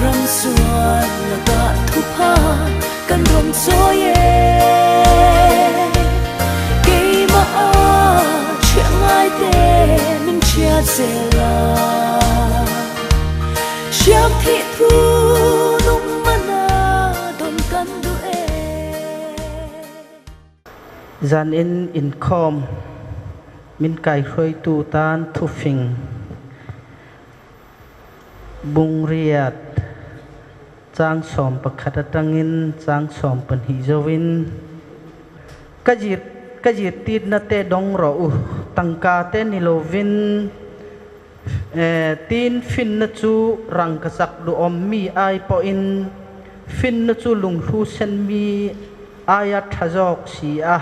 Ram sual lakah thupha kan rawn chawi e. Keimah a chhiah ngai te min chhiat zel a. Hriam thih thu nung mana dawn kan duh e. Zanin inkhawm min kaihruaitu tan thufing Bungriat chang 11 atangin chang 12 zovin ka zir ka zirtirna te dawng rawh u tangka te ni lovin tin finna chu rangkachak duhawm mi ai pawhin finna chu lunghlu sen mi aia tha zawk si a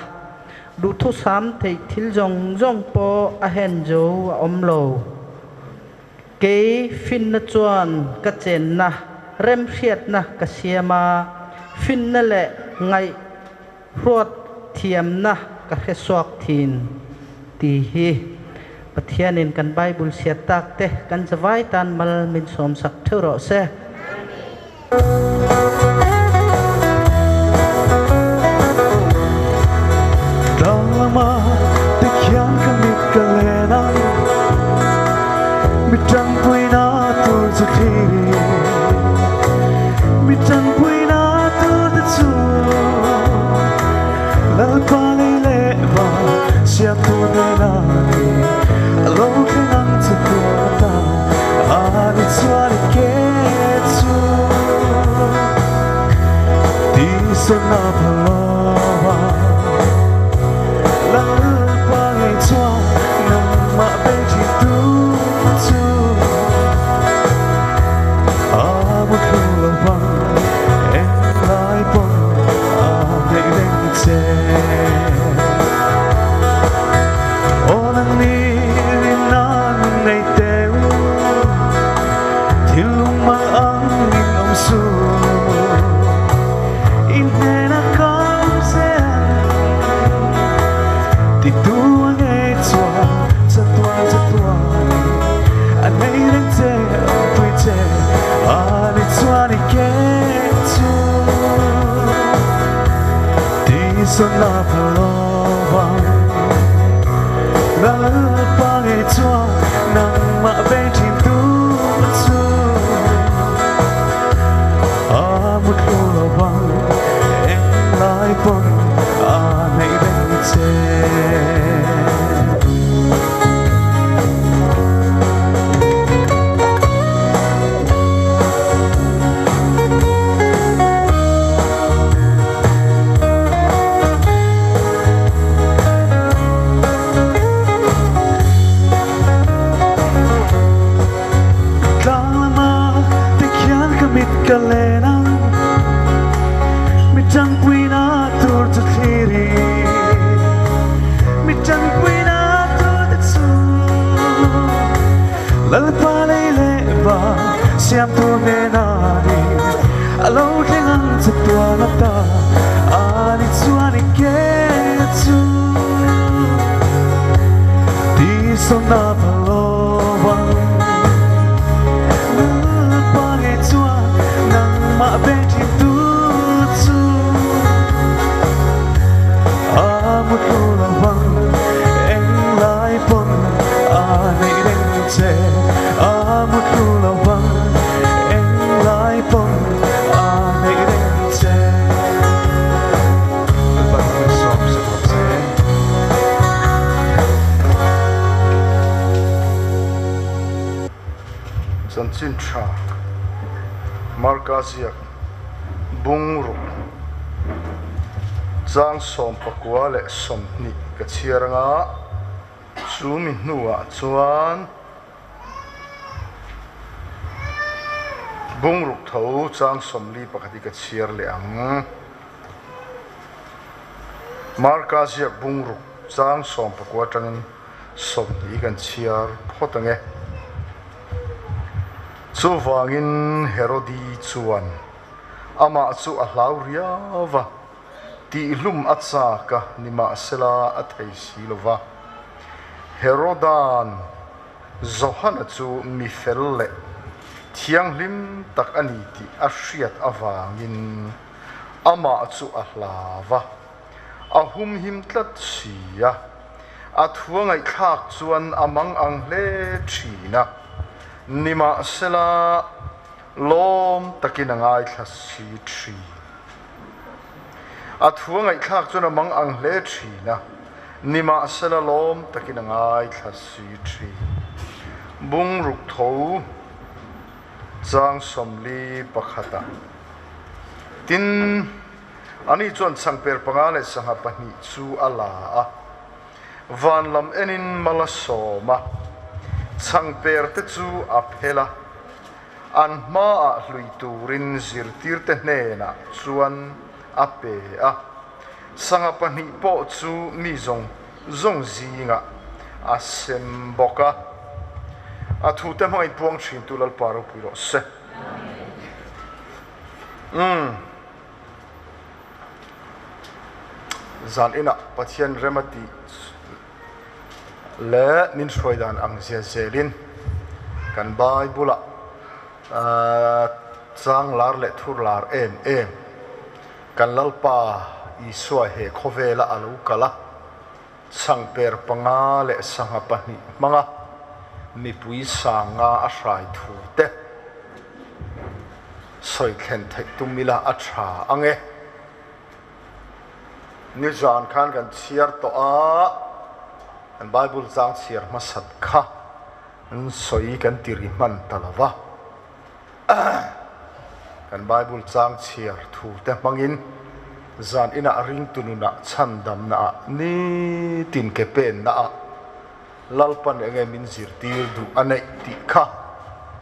duhthusam theih thil zawng zawng pawh a hen zo a awm lo. Kei finna chuan ka chenna remhriatna ka siam a, finna leh ngaihruat thiamna ka hre suak thin tih hi Pathianin kan Bible chhiat tak te kan zavai tan mal min sawmsak theuh rawh se. Tlang lama tikhian ka mit ka len a, mi tangpuina tur chu thlir i, mi tangpuina tur te chu Lalpa lei leh van siamtu nena ni a lo thleng ang chu tuar atan a ni chuan i ke chu tihsawn a pha lo a, Lalpa ngei chuan nangmah bei thin tu chu a muthlu lo vang englai pawn a neih reng che. Aw nangni rinna nun nei teh u, thilung mal ang in awm suh, i hnena kal che ang titu a ngei chuan chatuan chatuan a nei reng che awmpui che a ni chuan i ke chu tihsawn a pha lo vang Lalpa ngei chuan nangmah vei thin tu chu a muthlu lo vang englai pawn a neih reng che. Tlang lama tikhian ka mit ka len ang, mi tangpuina tur chu thlir i, mi tangpuina tur te chu Lalpa lei leh van siamtu hnena ni a lo thleng ang che tuan ata a ni chuan i ke chu tihsawn a pha lo vang Lalpa ngei chuan nangmah veng thin tu chu a muthlu lo vang englai pawn a neih reng che a muthlu lo vang englai pawn a neih reng che. Lalpa chu min sawm sak rawh se. Chanchin tha Marka ziak bungruk chang 29 ka chhiar anga chu mi hnuah chuan bungruk tho chang 41 hi ka chhiar leh ang. Marka ziak bungruk chang 19 atangin 20 kan chhiar phawt ang e. Chuvangin Herodi chuan amah chu a hlau riau va, tihlum a chak a, nimahsela a thei si lo va. Heroda'n Johana chu mi fel leh. Thianghlim tak a ni tih a hriat avangin amah chu a hlau va, a humhim tlat si a. A thu a ngaihthlak chuan a mang ang hle thin a, nimahsela lawm takin a ngaithla si thin. A thu a ngaihthlak chuan a mang ang hle thin a, nimahsela lawm takin a ngaithla si thin. Bungruk tho chang 41ah tin, ani chuan changper panga leh sangha pahnih chu a la a, van lam enin mal a sawm a, changper te chu a phel a, An hmaah hlui turin zirtirte hnenah chuan a pe a, sangha pahnih pawh chu mi zawng zawng zingah a sem bawk a. A thute hmang inpuang thintu Lalpa ropui rawh se. Umm. Zan inah Pathian rem a tih leh min hruai dan ang zia zelin kan Bible ah chang lar leh thur lar em em kan Lalpa Isua he khawvela a lo kal a, changper panga leh sangha pahnih hmanga mipui sanga a hrai thu te sawi thlen theih tum ila a tha ang e. Nizan khan kan chhiar tawh a, kan Bible chang chhiar hmasat kha an sawi kan ti ri hman ta lo va. Kan Bible chang chhiar thu te hmangin zan inah ringtu nunah chhandamna ah nitin ke penna ah Lalpan enge min zirtir duh a neih tih kha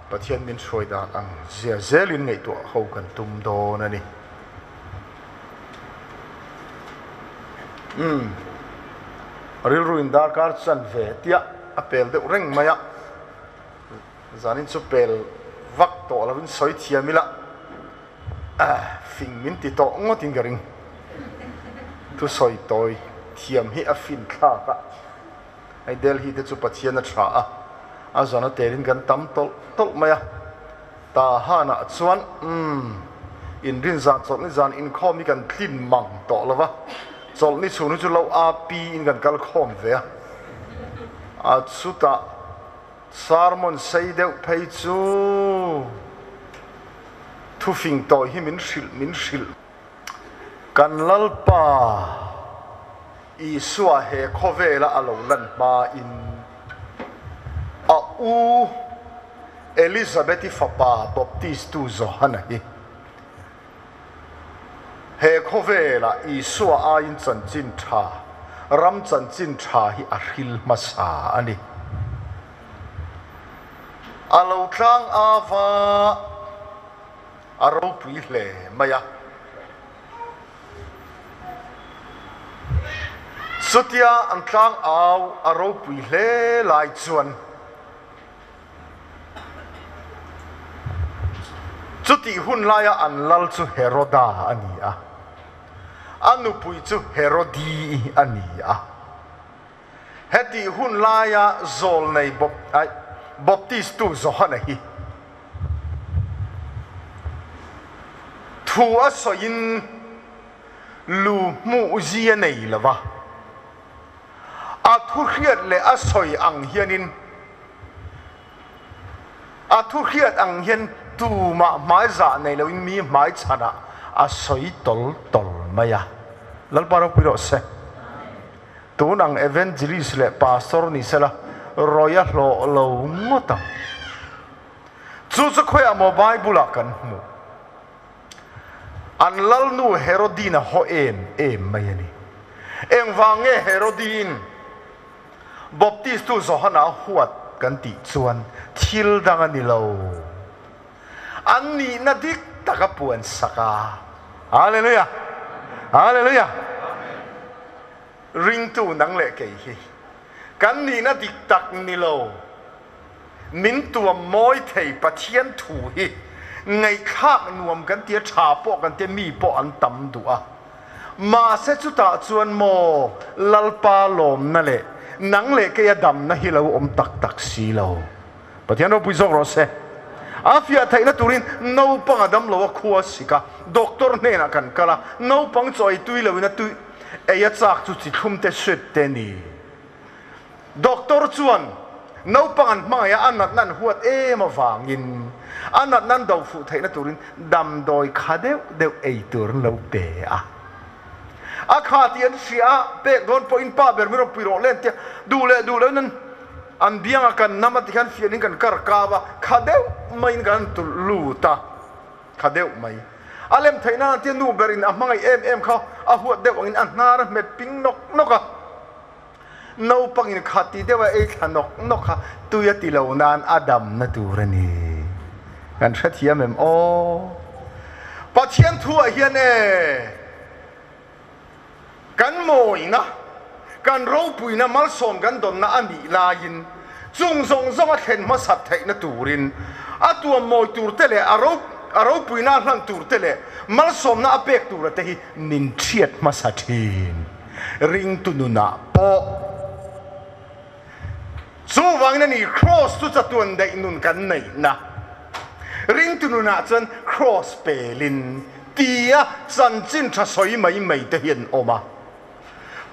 Pathian min hruai dan ang zia zelin ngaihtuah ho kan tum dawn a ni. Umm. Rilru in darkar chan ve tia a pel deuh reng mai a, zanin chu pel vak tawh lovin sawi thiam ila fing min ti tawh ngawtin ka ring. Thusawi tawi thiam hi a fin thlak a, hei Delhi te chu Pathian a tha a, a zan a telin kan tam tawlh tawlh mai a. Tahanah chuan, Umm, inrin zan chawlhni zan inkhawm hi kan tlin mang tawh lo va, chawlhni chhung hi chu lo a pi in kan kal khawm ve a. A chutah sermon sei deuh phei chu thufing tawh hi min hrilh min hrilh. Kan Lalpa Isua he khawvela a lo lan hmain a u Elizabeth-i fapa Baptistu Johana hi he khawvela Isua aiin chanchin tha, ram chanchin tha hi a hril hmasa a ni. A lo tlang ava a ropui hle mai a. Chutia an tlang au a ropui hle lai chuan Chutih hun laia an lal chu Heroda a ni a, a nupui chu Herodi a ni a. Hetih hun laia zawlnei Baptistu Johana hi thu a sawiin lu hmuh zia nei lo va, a thu hriat leh a sawi ang hianin A thu hriat ang hian tumah hmai zah nei loin mi hmai chhanah a sawi tawl tawl mai a. Lalpa ropui rawh se. Tun ang evangelist leh pastor ni sela rawi a hlawh lo ngawt ang. Chu chu khawiah maw Bible ah kan hmuh. An lalnu Herodin a haw em em mai a ni. Engvang nge Herodin Baptistu Johana huat kan tih chuan thil dang a ni lo. An nihna dik tak a puan sak a. Hallelujah! Hallelujah! Ringtu nang leh kei hi kan nihna dik tak ni lo. Min tuam mawi thei Pathian thu hi ngaihthlak nuam kan tia tha pawh kan tia mi pawh an tam duh a. Mahse chutah chuan maw Lalpa lawmna leh nang leh keia damna hi lo awm tak tak si lo. Pathian ropui zawk rawh se. A fiah theihna turin naupang a dam lo a khua sik a, doctor hnenah kan kal a, naupang chaw ei tui loin a tui ei a chak chu chi thlum te sweet te ni. Doctor chuan naupang an hmangaih a, a natna an huat em avangin a natna an do fuh theihna turin damdawi kha deuh deuh ei tur an lo pe a. A kha tih an hria a, pek dawn pawhin pa ber min rawn pui rawh le an ti a, duh leh duh loin an an bianga kan nam a tikhian fianin kan kar kau a, kha deuh maiin kan han tulh lut a, kha deuh mai. A lem theih nan an ti a, nu berin a hmangaih em em kha a huat deuh angin a hnar a hmet ping nawk nawk a. Naupangin kha ti deuh a ei thla nawk nawk a, tui a ti lo nan a damna tur a ni. Kan hrethiam em aw? Pathian thuah hian e, kan mawina, kan ropuina malsawm kan dawnna a nih laiin chung zawng zawng a thlen hmasat theihna turin a tuam mawi tur te leh a a ropuina a hlan tur te leh malsawmna a pek tura te hi min thiat hmasa thin. Ringtu nunah pawh chuvangin a ni Kraws chu chatuan daih nun kan neihna. Ringtu nunah chuan Kraws pelin tia chanchin tha sawi mai mai te hi an awm a.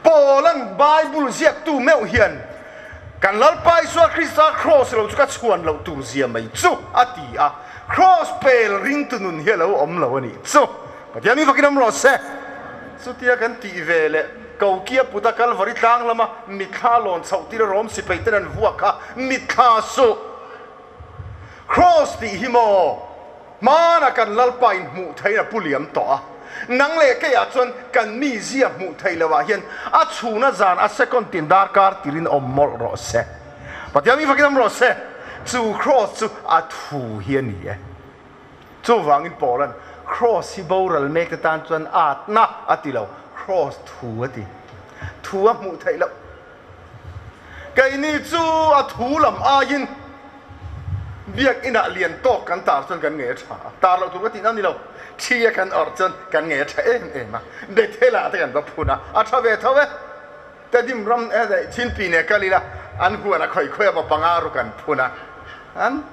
Paula'n Bible ziaktu meuh hian kan Lalpa Isua Krista Kraws lo chu ka chhuan loh tur zia mai chu a ti a. Kraws pel ringtu nun hi a lo awm lo a nih chu. Pathian mi fakin awm rawh se. Chutia kan tih ve leh Kokia puta Kalvari tlang lama mitthla lawn chhoh tir a rawm sipai ten an vuak kha mitthla suh. Kraws tih hi maw hmana kan Lalpa in hmuh theihin a pu liam tawh a. Nang leh keiah chuan kan mi zia hmuh theih loh ah hian a chhuna zan a second tin darkar tirin awm mawlh rawh se. Pathian mi fakin awm rawh se. Chu kraws chu a thu hi a ni e. Chuvangin Paula'n Kraws hi boral mek te tan chuan atna a ti lo, Kraws thu a ti. Thu a hmuh theih loh. Keini chu a thu lam aiin biakinah lian tawk kan tar chuan kan ngei a tha a, tar loh tur ka tihna a ni lo. Thi a kan awrh chuan kan ngei a tha em em a, Bethel-ah te kan va phun a, a tha ve tho e. Tedim ram e Chinpi ne kal ila an huan a khawi khawi a va panga ru kan phun a, an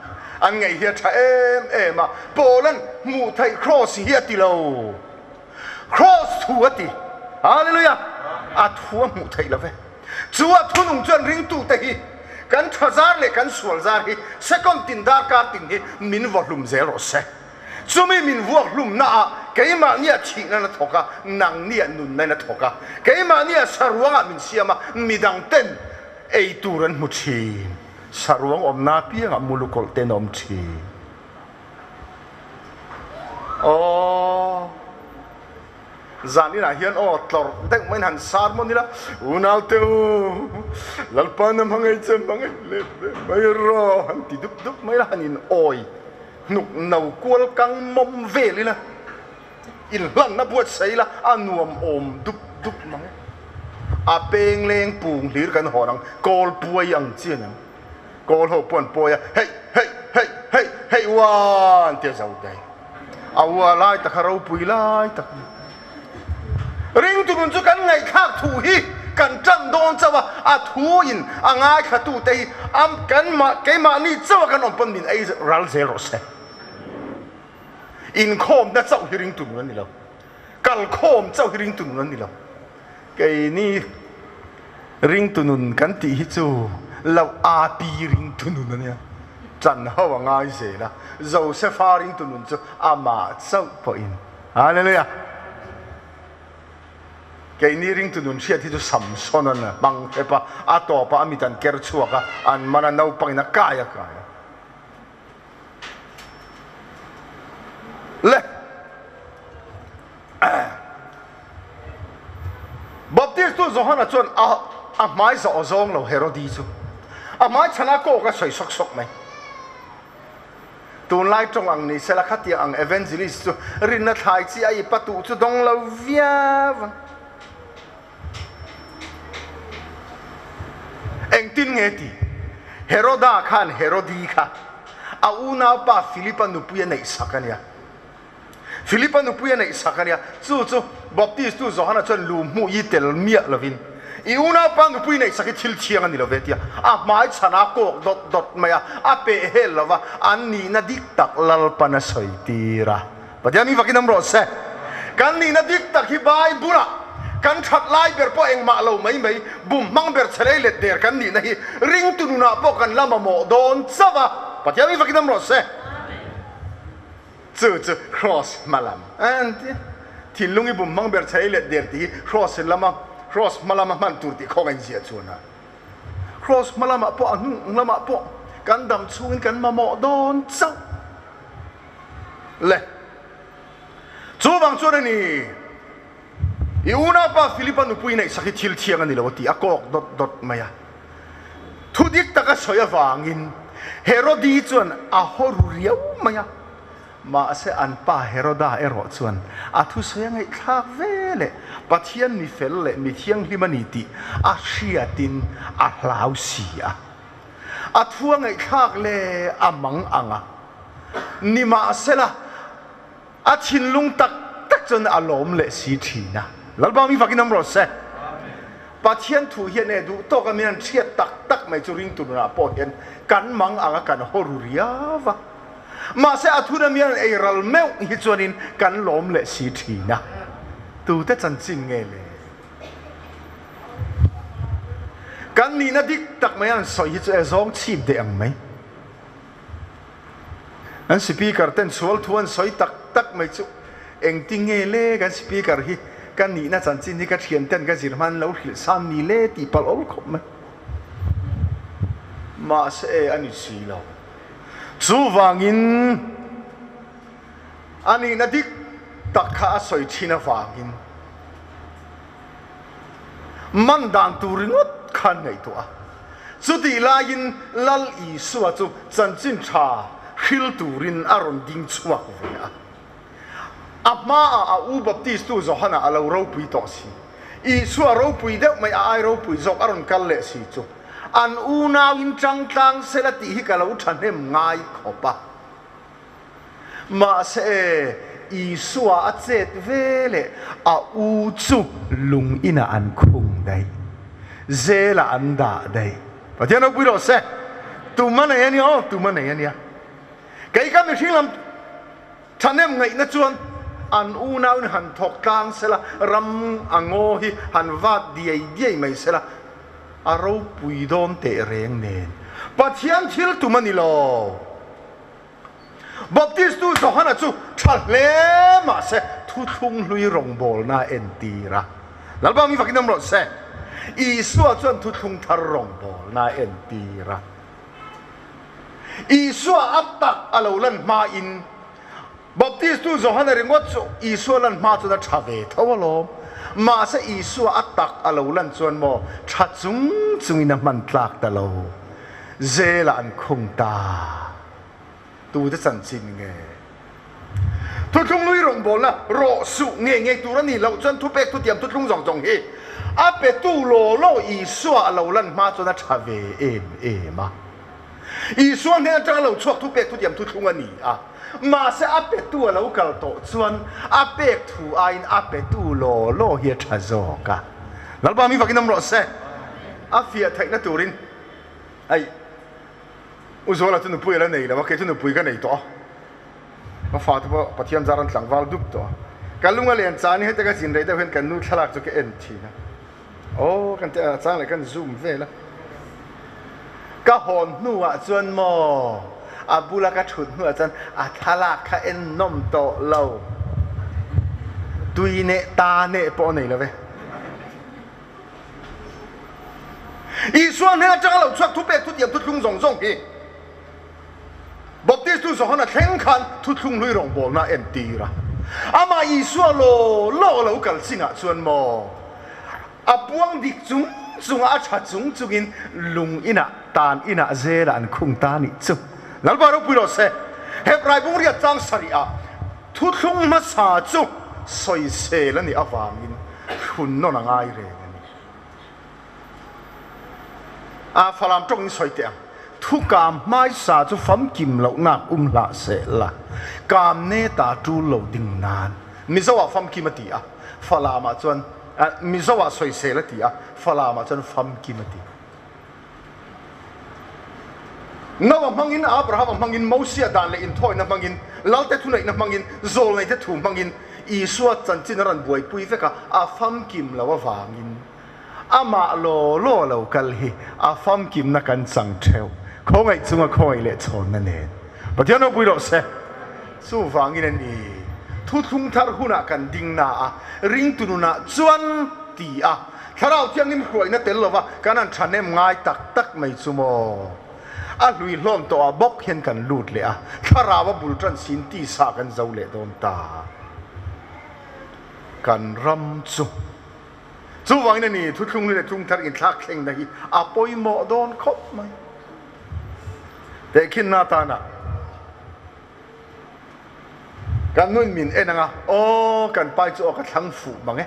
an ngaih hi a tha em em a, Paula'n hmuh theih kraws hi a ti lo, kraws thu a ti, Hallelujah, a thu a hmuh theih lo ve, chu a thunung chuan ringtute hi kan tha zar leh kan sual zar hi second tin darkar tin hi min vaw hlum zel rawh se. Chumi min vuak hlumna ah keimahnia thihna na thawk a, nangnia nunna in a thawk a. Keimahnia saruangah min siam a, midang ten ei tur an hmu thin. Saruang awmna apiangah mulukawlh ten a awm thin. Aw. Zan inah hian aw tlawrh deuh maiin han sar mawn ila, Unaute u, Lalpa na hmangaih che hmangaih let ve mai rawh han ti dup dup mai ila, han in awi hnuk no kual kang mawm vel ila, inhlanna buatsaih ila a nuam awm dup dup mang e. A peng leng pung hlir kan hawn ang, kawl puai ang chi a ni ang. Kawl ho pawh an pawi a, Heih, heih, heih, heih, heih uan tia zo daih. A ua lai tak a ropui lai tak a ni. Ringtu nun chu kan ngaihthlak thu hi kan tan dawn chauh a, a thu in a ngaithlatute hi a kan mah keimahni chauh a kan awm pawn min ei ral zel rawh se. Inkhawmna chauh hi ringtu nun a ni lo. Kalkhawm chauh hi ringtu nun a ni lo. Keini ringtu nun kan tih hi chu lo aapi ringtu nun a nia. Chan ho a ngai zel a, Josefa ringtu nun chu amah chauh pawhin. Hallelujah! Keini ringtu nun hriat hi chu Samson an hmang hrep a, a tawpah a mit an ker chhuak a, an man a, naupangin a kai a kai a. Le! Baptistu Johana chuan a a hmai zawh a zawng lo Herodi chu a hmai chhanah kawk a sawi sawk sawk mai. Tunlai tawng ang ni sela khatiang ang evangelist chu rinna thlai chi a i patuh chu dawng lo viau ang. Engtin nge ti? Heroda khan Herodi kha a unaupa Philipa nupui a neih sak a nia. Philipa nupui a neih sak a nia. Chu chu Baptistu Johana chuan lu hmuh i tel miah lovin I unaupa nupui neihsak hi thil thiang a ni lo ve tia a hmai chhan a kawk dawt dawt mai a, a peh hel lo va, an nihna dik tak Lalpan a sawi tir a. Pathian mi vakin awm rawh se. Kan nihna dik tak hi Bible-ah kan that lai ber pawh engmah lo mai mai, bum hmang ber chhe lei let der kan nihna hi ringtu nunah pawh kan la mamawh dawn chauh a. Pathian mi vakin awm rawh se. Chu chu Kraws hma lam an ti. Thinlung i bum hmang ber chhe lei let der tih hi Kraws lama Kraws hma lama hman tur tih khawng a inziah chuan a. Kraws hma lamah pawh a hnung lamah pawh kan dam chhungin kan mamawh dawn chauh. Le. Chuvang chuan a ni, I unaupa Philipa nupui neihsak hi thil thiang a ni lo a ti a kawk dawt dawt mai a. Thu dik taka sawi avangin Herodi chuan a haw ru riau mai a. Mahse an pa Heroda erawh chuan a thusawi a ngaihthlak ve leh Pathian mi fel leh mi thianghlim a ni tih a hriatin a hlau si a. A thu a ngaihthlak leh a mang ang a. Nimahsela, a thinlung tak tak chuan a lawm leh si thin a. Lalpa mi fakin awm rawh se. Pathian thu hian e duh tawk a min an hriat tak tak mai chu ringtu nunah pawh hian kan mang ang a kan haw ru riau va. Mahse a thuna mi an ei ral meuh hi chuanin kan lawm leh si thin a. Tute chanchin nge le? Kan nihna dik tak mai an sawi hi chu e zawng chhip deh ang mai. An speaker ten sual thu an sawi tak tak mai chu engtin nge le kan speaker hi ka nihna chanchin hi ka thian ten ka zir hman lo hrilh san ni le tih palh awl khawp mai. Mahse e a ni si lo. Chuvangin a nihna dik tak kha a sawi thin avangin Man dan tur ringawt kha an ngaihtuah a. Chutih laiin Lal Isua chu chanchin tha hril turin a rawn ding chhuak ve a. A hmaah a u Baptistu Johana a lo ropui tawh si. Isua ropui deuh mai a ai ropui zawk a rawn kal leh si chu an unauin tangtlang sela tih hi ka lo thahnem ngai khawp a. Mahse, Isua a chet ve leh a u chu lung inah an khung daih. Zelah an dah daih. Pathian ropui rawh se. Tum a nei a nia aw, tum a nei a nia. Kei ka mihring lam thahnem ngaihna chuan an unauin han thawk tlang sela, ram a ngaw hi han vat diai diai mai sela, a ropui dawn teh reng nen. Pathian thil tum a ni lo. Baptistu Johana chu tha hle mahse thuthlung hlui rawngbawlna a entir a. Lalpa mi fakin awm rawh se. Isua chuan thuthlung thar rawngbawlna a entir a. Isua a tak a lo lan hmain Baptistu Johana ringawt chu Isua lan hma chuan a tha ve tho alawm. Mahse Isua a tak a lo lan chuan maw tha chung chungin a hman tlak ta lo. Zelah an khung ta. Tute chanchin nge? Thuthlung lui rawngbawlna rawh suh ngei ngei tur a nih loh chuan thupek thutiam thuthlung zawng zawng hi a petu law law Isua a lo lan hma chuan a tha ve em em a. Isua hnen atanga lo chhuak thupek thutiam thuthlung a ni a. Mahse a petu a lo kal tawh chuan a pek thu aiin a petu law law hi a tha zawk a. Lalpa mi vakin awm rawh se. A fiah theihna turin Hei, U Zuala chu nupui a la nei lo a, kei chu nupui ka nei tawh a, ka fate pawh Pathian zar an tlangval dup tawh a. Ka lung a len chang ni heta ka zin rei deuh hian kan nu thlalak chu ka en thin a, aw kan ti a chang leh kan zoom vel a. Ka hawn hnuah chuan maw a bula ka thut hnuah chuan a thlalak kha en nawm tawh lo, tui neh ta neh pawh a nei lo ve. Isua hnen atanga lo chhuak thupek thutiam thuthlung zawng zawng hi Baptistu Johana thleng khan thuthlung hlui rawngbawlna a entir a. Amah Isua law law a lo kal chinah chuan maw a puang dik chung chunga a tha chung chungin lung inah tan inah zelah an khung ta nih chu. Lalpa ropui rawh se. Hebrai bungriat tlang sarihah thuthlung hmasa chu sawisel a nih avangin Hrun nawn a ngai reng a ni. A Falam tawng in sawi teh ang. Thu kam hmaisa chu famkim lohnak um hlah seh la, kam ne ta tul lo ding nan. Mizo ah famkim a ti a, Falam ah chuan. Mizo ah sawisel a ti a, Falam ah chuan famkim a ti. Noah hmangin, Abrahama hmangin, Mosia dan leh inthawina hmangin, Lalte thuneihna hmangin, Zawlneite thu hmangin Isua chanchin a rawn buaipui vek a, a famkim lo avangin amah law law lo kal hi a famkimna kan chang theuh. Khawngaih chunga khawngaih leh chhawnna nen Pathian ropui rawh se. Chuvangin a ni, thuthlung thar hunah kan ding na a, ringtu nunah chuan ti a, Thlarau Thianghlim hruaina tel lova kan han thahnem ngai tak tak mai chu maw? A hlui hlawm tawh ah bawk hian kan lut leh a, Thlarau a bul tan sin tisa kan zo leh dawn ta. Kan ram chu. Chuvangin a ni, thuthlung leh thungthar inthlak thlengna hi a pawimawh dawn khawp mai. Tehkhinna atana kan nun min en anga, Aw, kan pai chu aw ka thlang fuh mang e.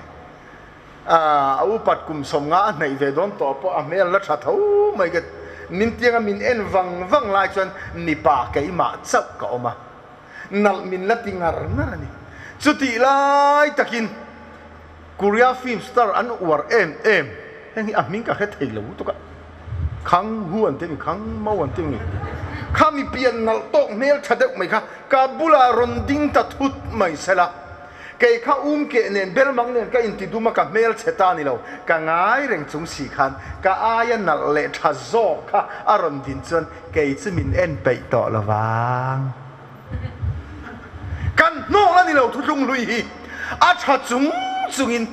A upat kum 50 a hnaih ve dawn tawh pawh a hmel la tha tho mai ka min tianga min en vang vang lai chuan mipa keimah chauh ka awm a, nalh min la ti ngar ngar a ni. Chutih lai takin Korea film star an uar em em, heng hi a hming ka hre thei lo lutuk a, Khang Hu an ti ang, Khang Mo an ti ang ni, kha mi pian nalh tawk hmel tha deuh mai kha ka bulah rawn ding ta thut mai sela, kei kha um keh nen belmang nen ka inti dum a ka hmel chhe ta ni lo, ka ngai reng chung si khan ka aia nalh leh tha zawk kha a rawn din chuan kei chu min en peih tawh lo vang. Kan hnawng a ni lo thutlung hlui hi a tha chung chungin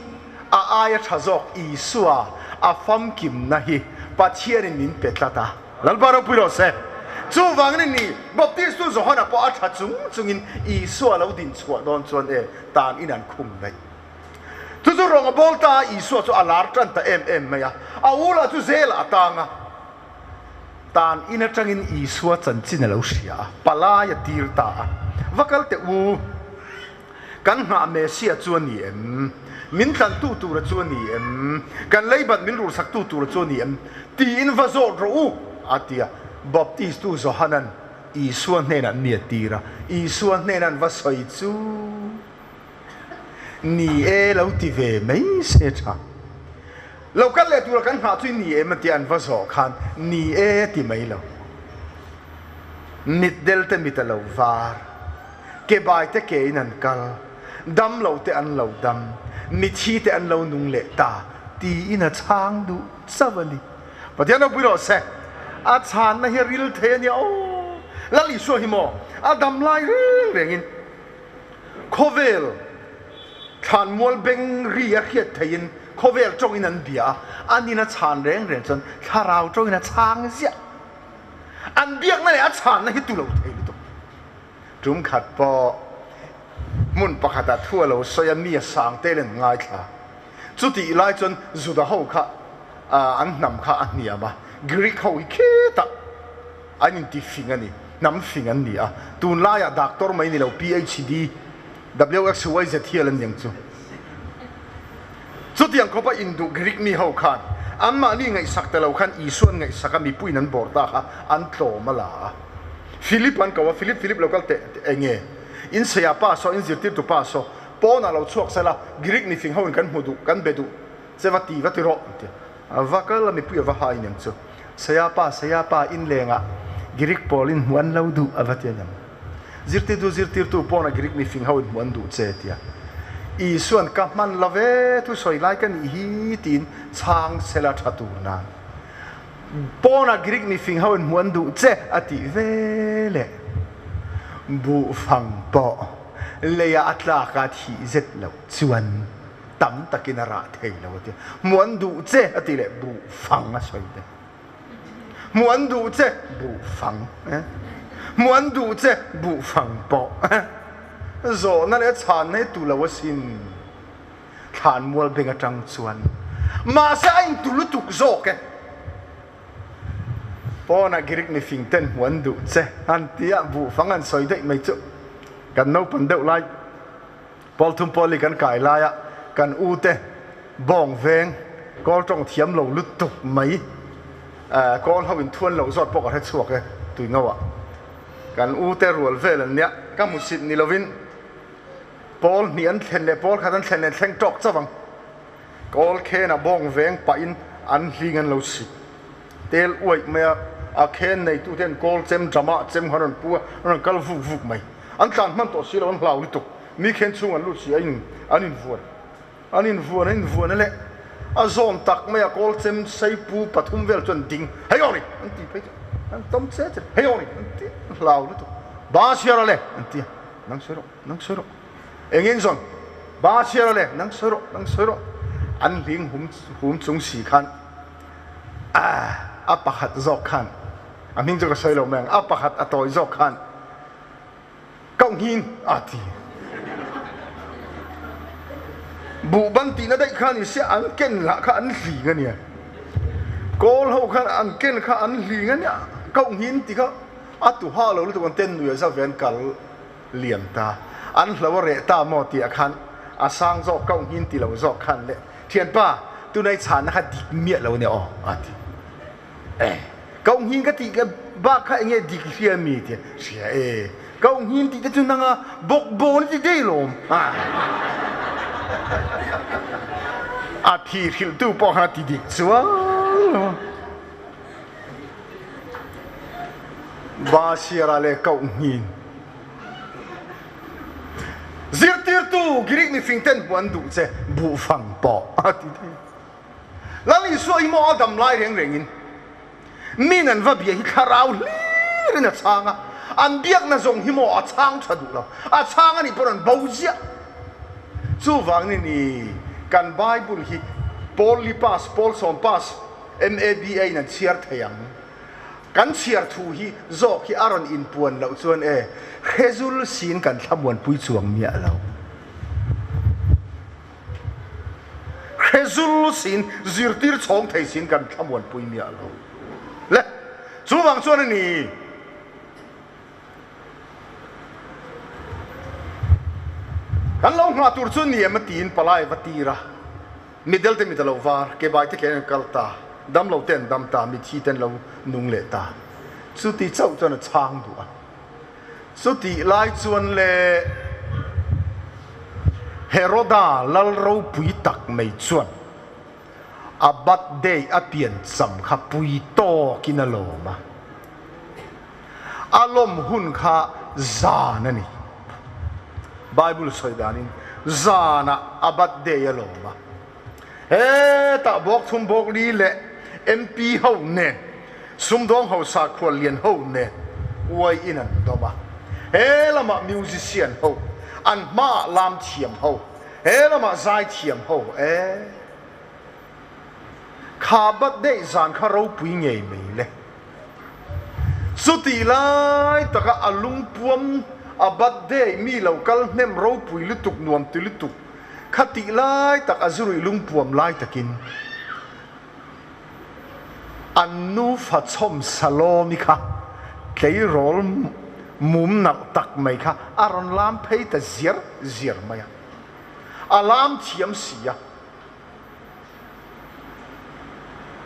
a aia tha zawk Isua a famkimna hi Pathianin min pe tlat a. Lalpa ropui rawh se. Chuvangin a ni, Baptistu Johana pawh a tha chung chungin Isua lo din chhuah dawn chuan e tan in an khum daih. Chu chu rawng a bawl ta a, Isua chu a lar tan ta em em mai a, a u lah chu zelah a tang a. Tan in atangin Isua chanchin a lo hria a, palai a tir ta a. Va kal teh u, kan nghah Messiah chu a ni em? Min tlantu tura chu a ni em? Kan leibat min rulsaktu tura chu a ni em? Tiin va zawt rawh u, a ti a. Baptistu Johanan Isua hnenah mi a tir a, Isua hnenan va sawi chu Ni e lo ti ve mai se tha. Lo kal leh tura kan nghah chu ni em a tia an va zawh khan ni e a ti mai lo. Mit del te mit a lo var, ke bai te ke in an kal, dam lo te an lo dam, mithi te an lo nung leh ta tiin a chhang duh chauh a ni. Pathian ropui rawh se. A chhanna hi a ril thei a nia aw. Lal Isua hi maw a dam lai reng rengin Khawvel thlanmual beng ri a hriat theihin khawvel tawngin an bia a, an in a chhan reng reng chuan thlarau tawngin a chhang ziah. An biakna leh a chhanna hi tu lo thei lutuk. Tum khat pawh hmun pakhatah thu a lo sawi a, mi a sang tel in an ngaithla. Chutih lai chuan Juda ho kha an hnam kha a hniam a, Greek ho hi khetah an inti fing a ni, hnam fing an ni a, tunlaiah doctor mai ni lo PHD, WXYZ hial an ni ang chu. Chutiang khawpa induh Greek mi ho khan anmahni ngaihsak ta lo khan Isua an ngaihsak a, mipuiin an bawr ta kha an tlawm a la a. Philip an ko a, Philip, Philip lo kal teh, enge in seia pa saw, in zirtirtu pa saw, pawnah lo chhuak sela, Greek mi fing hoin kan hmu duh, kan be duh che va ti va ti rawh, an ti a. A va kal a, mipui a va hai nen chu, Saya pa, saya pa, inlengah Greek pawl in hmuh an lo duh, a va ti a niang. Zirtirtu, zirtirtu pawn a Greek mifing ho in hmuh an duh che, a ti a. Isua'n ka hman lo ve, thusawi lai ka nih hi, tiin chhang sela tha tur nan. Pawnah Greek mifing ho in hmuh an duh che, a tih ve leh. Buhfang pawh leiah a tlak a thih zet loh chuan. Tam takin a rah thei lo a ti. Hmuh an duh che a ti leh buh fang a sawi te. Hmuh an duh che buh fang. Hmuh an duh che buh fang pawh. Zawhna leh chhanna hi tu lo asin. Thlan mual beng atang chuan. Mahse a intu lutuk zawk e. Pawnah Greek mifing ten hmuh an duh che an ti a, buh fang an sawi daih mai chu. Kan naupang deuh lai. Pawl thum pawl hi kan kai laia kan u te bawng veng kawl tawng thiam lo lutuk mai kawl ho in thuan loh zawt pawh ka hre chhuak e tui ngo ah kan u te rual vel an nia ka hmu sit ni lovin pawl hnih an thlen leh pawl khat an thlen leh thleng tawk chauh ang. Kawl khen a bawng veng pah in an hling an lo sik tel uaih mai a, a khen neitu ten kawl chem drama chem khan rawn pu a, an rawn kal vuk vuk mai. An tlan hman tawh si lo, an hlau lutuk. Mi khen chhung an lut si a, in an invuan an invuan an invuan a leh a zawn tak mai a kawl chem sei pu pathum vel chuan ding hei aw ni an ti phei chu an tawm che che hei aw ni an ti an hlau lutuk. Ba chhiar a le an ti a, nang sawi rawh nang sawi rawh. Engin zawn ba chhiar a le nang sawi rawh nang sawi rawh an hling hum hum chung si khan a pakhat zawk khan a hming chu ka sawi lo mai ang a pakhat a tawi zawk khan koh nghin a ti buh ban tihna daih khan ni sia an ken lah kha an hling a nia kawl ho khan an ken kha an hling a nia koh nghin ti kha a tu ha lo lutuk an ten nuih a za ve an kal lian ta an hlo a reh ta maw tih ah khan a sang zawk koh nghin ti lo zawk khan le thianpa tunai chhanna kha dik miah lo nia aw a ti eh koh nghin ka tih ka bak kha enge dik hria mi ti hria e koh nghin tih te chu nanga bawk bawn ti dei lawm a thi hrilh tu pawh khan a ti dik chuang Ba siara le koh hnin. Zirtirtu Greek mifing ten hmuh an duh che buhfang pawh a ti thei. Lal Isua hi maw a dam lai reng rengin min an va bia hi thlarau hlirin a chhang a, an biakna zawng hi maw a chhang tha duh lo, a chhang a nih pawn an bo ziah. Chuvangin ni kan Bible hi Paul li pass, Paul sawm pass, MABA in an chhiar thei ang. Kan chhiar thu hi zawk hi a rawn inpuan loh chuan e, hrezul siin kan thlamuanpui chuang miah lo. Hrezul siin zirtir chhawng thei siin kan thlamuanpui miah lo. Le, chuvang chuan a ni. Kan lo nghah tur chu ni em a tiin palai va tir a. Mitdel te mit a lo var, kebai te ke an kal ta, damlo te an dam ta, mithi te an lo nung leh ta. Chuti chauh chuan a chhang duh a. Chutih lai chuan le Heroda lal ropui tak mai chuan a birthday a pian cham kha pui tawkin a lawm a. A lawm hun kha zan a ni. Bible sawi danin zanah a birthday a lawm a. Hetah bawk thum bawk li leh MP ho nen, sumdawng ho sakhual lian ho nen uai in an dawm a. He lamah musician ho, an hmaah lam thiam ho, he lamah zai thiam ho e. Kha birthday zan kha ropui ngei mai le. Chutih lai taka a lungpuam a birthday mi lo kal hnem ropui lutuk nuam ti lutuk kha tih lai tak a zuruih lungpuam lai takin an nufa chhawm Salome kha tleirawl mum nalh tak mai kha a rawn lam phei ta ziar ziar mai a, a lam thiam si a.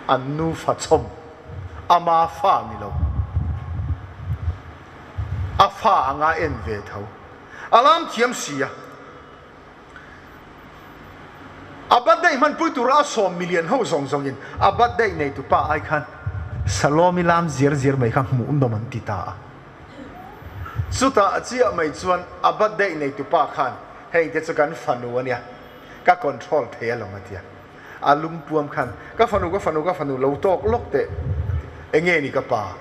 An nufa chhawm ama fa ni lo, a fa anga en ve tho. A lam thiam si a, a birthday hmanpui tura a sawm milian ho zawng zawngin a birthday neitu pa ai khan Salome lam ziar ziar mai kha hmuh nawm an ti ta a. Chutah chiah mai chuan a birthday neitu pa khan hei te chu kan fanu a nia, ka control thei alawm a tia. A lungpuam khan ka fanu ka fanu ka fanu lo tawk lawk teh enge ni ka pa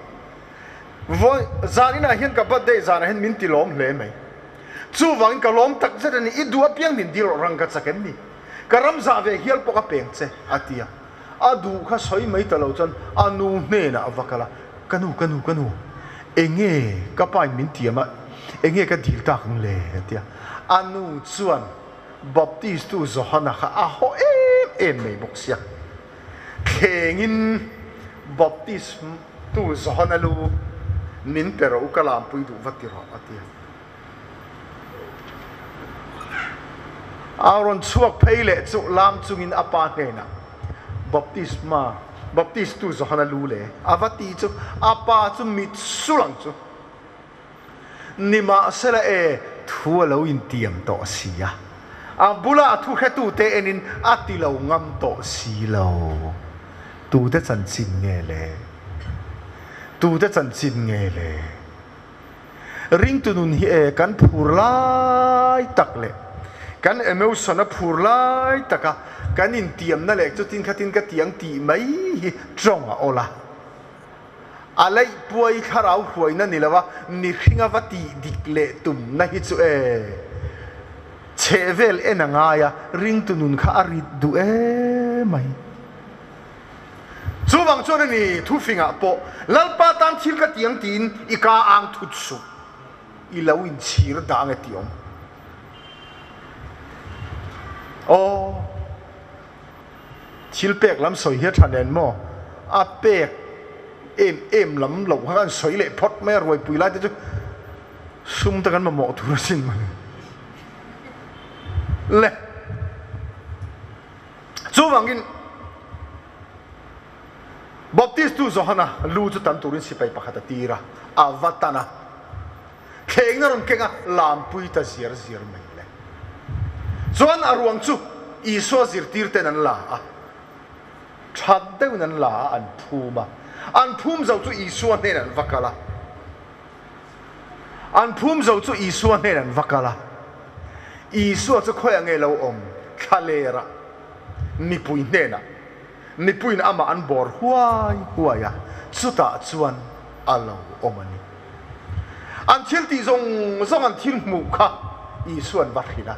vawi zan inah hian ka birthday zanah hian min ti lawm hle mai chuvangin ka lawm tak zet a ni i duh apiang min dil rawh rang ka chak em ni ka ram zah ve hial pawh ka peng che a tia a duh kha sawi mai ta lo chuan a nu hnenah a va kal a ka nu ka nu ka nu enge ka pa in min tiam a enge ka dil tak ang le a tia a nu chuan Baptistu Johana kha a haw em em mai bawk sia. Thlengin Baptistu Johana lu min pe rawh u ka lampui duh va ti rawh a ti a. A rawn chhuak phei leh chu lam chungin a pa hnenah Baptisma Baptistu Johana lu le a va ti chu a pa chu mit sul ang chu. Nimahsela e, thu a lo intiam tawh si a. A bula a thuhretute enin a ti lo ngam tawh si lo. Tute chanchin nge le? Tute chanchin nge le? Ringtu nun hi e kan phur lai tak leh kan emotion a phur lai taka kan intiamna leh chutin khatin ka tiang tih mai hi tawng a awl a. A laih puai thlarau hruaina ni lova mihringa va tih dik leh tumna hi chu e chhehvel en a ngai a, ringtu nun kha a rit duh emai. Chuvang chuan a ni, thufingah pawh Lalpa tan thil ka ti ang tiin i ka ang thut suh, i lo inchhir dah ang e tih awm. Aw, thil pek lam sawi hi a tha nen maw? A pek em em lam loh kha kan sawi leh phawt mai a, ruaipui lai te chu sum te kan mamawh tur asin mawle. Le. Chuvangin, Baptistu Johana lu chu tan turin sipai pakhat a tir a, a va tan a. Thlengna rawn keng a, lampui ta ziar ziar mai le. Chuan a ruang chu Isua zirtirten an la a, that deuhin an la a, an phum a. An phum zo chu Isua hnenah an va kal a. An phum zo chu Isua hnenah an va kal a. Isua chu khawiah nge lo awm? Thlalerah, mipui hnenah. Mipuiin amah an bawr huai huai a, chutah chuan a lo awm a ni. An thil tih zawng zawng an thil hmuh kha Isua'n va hrilh a.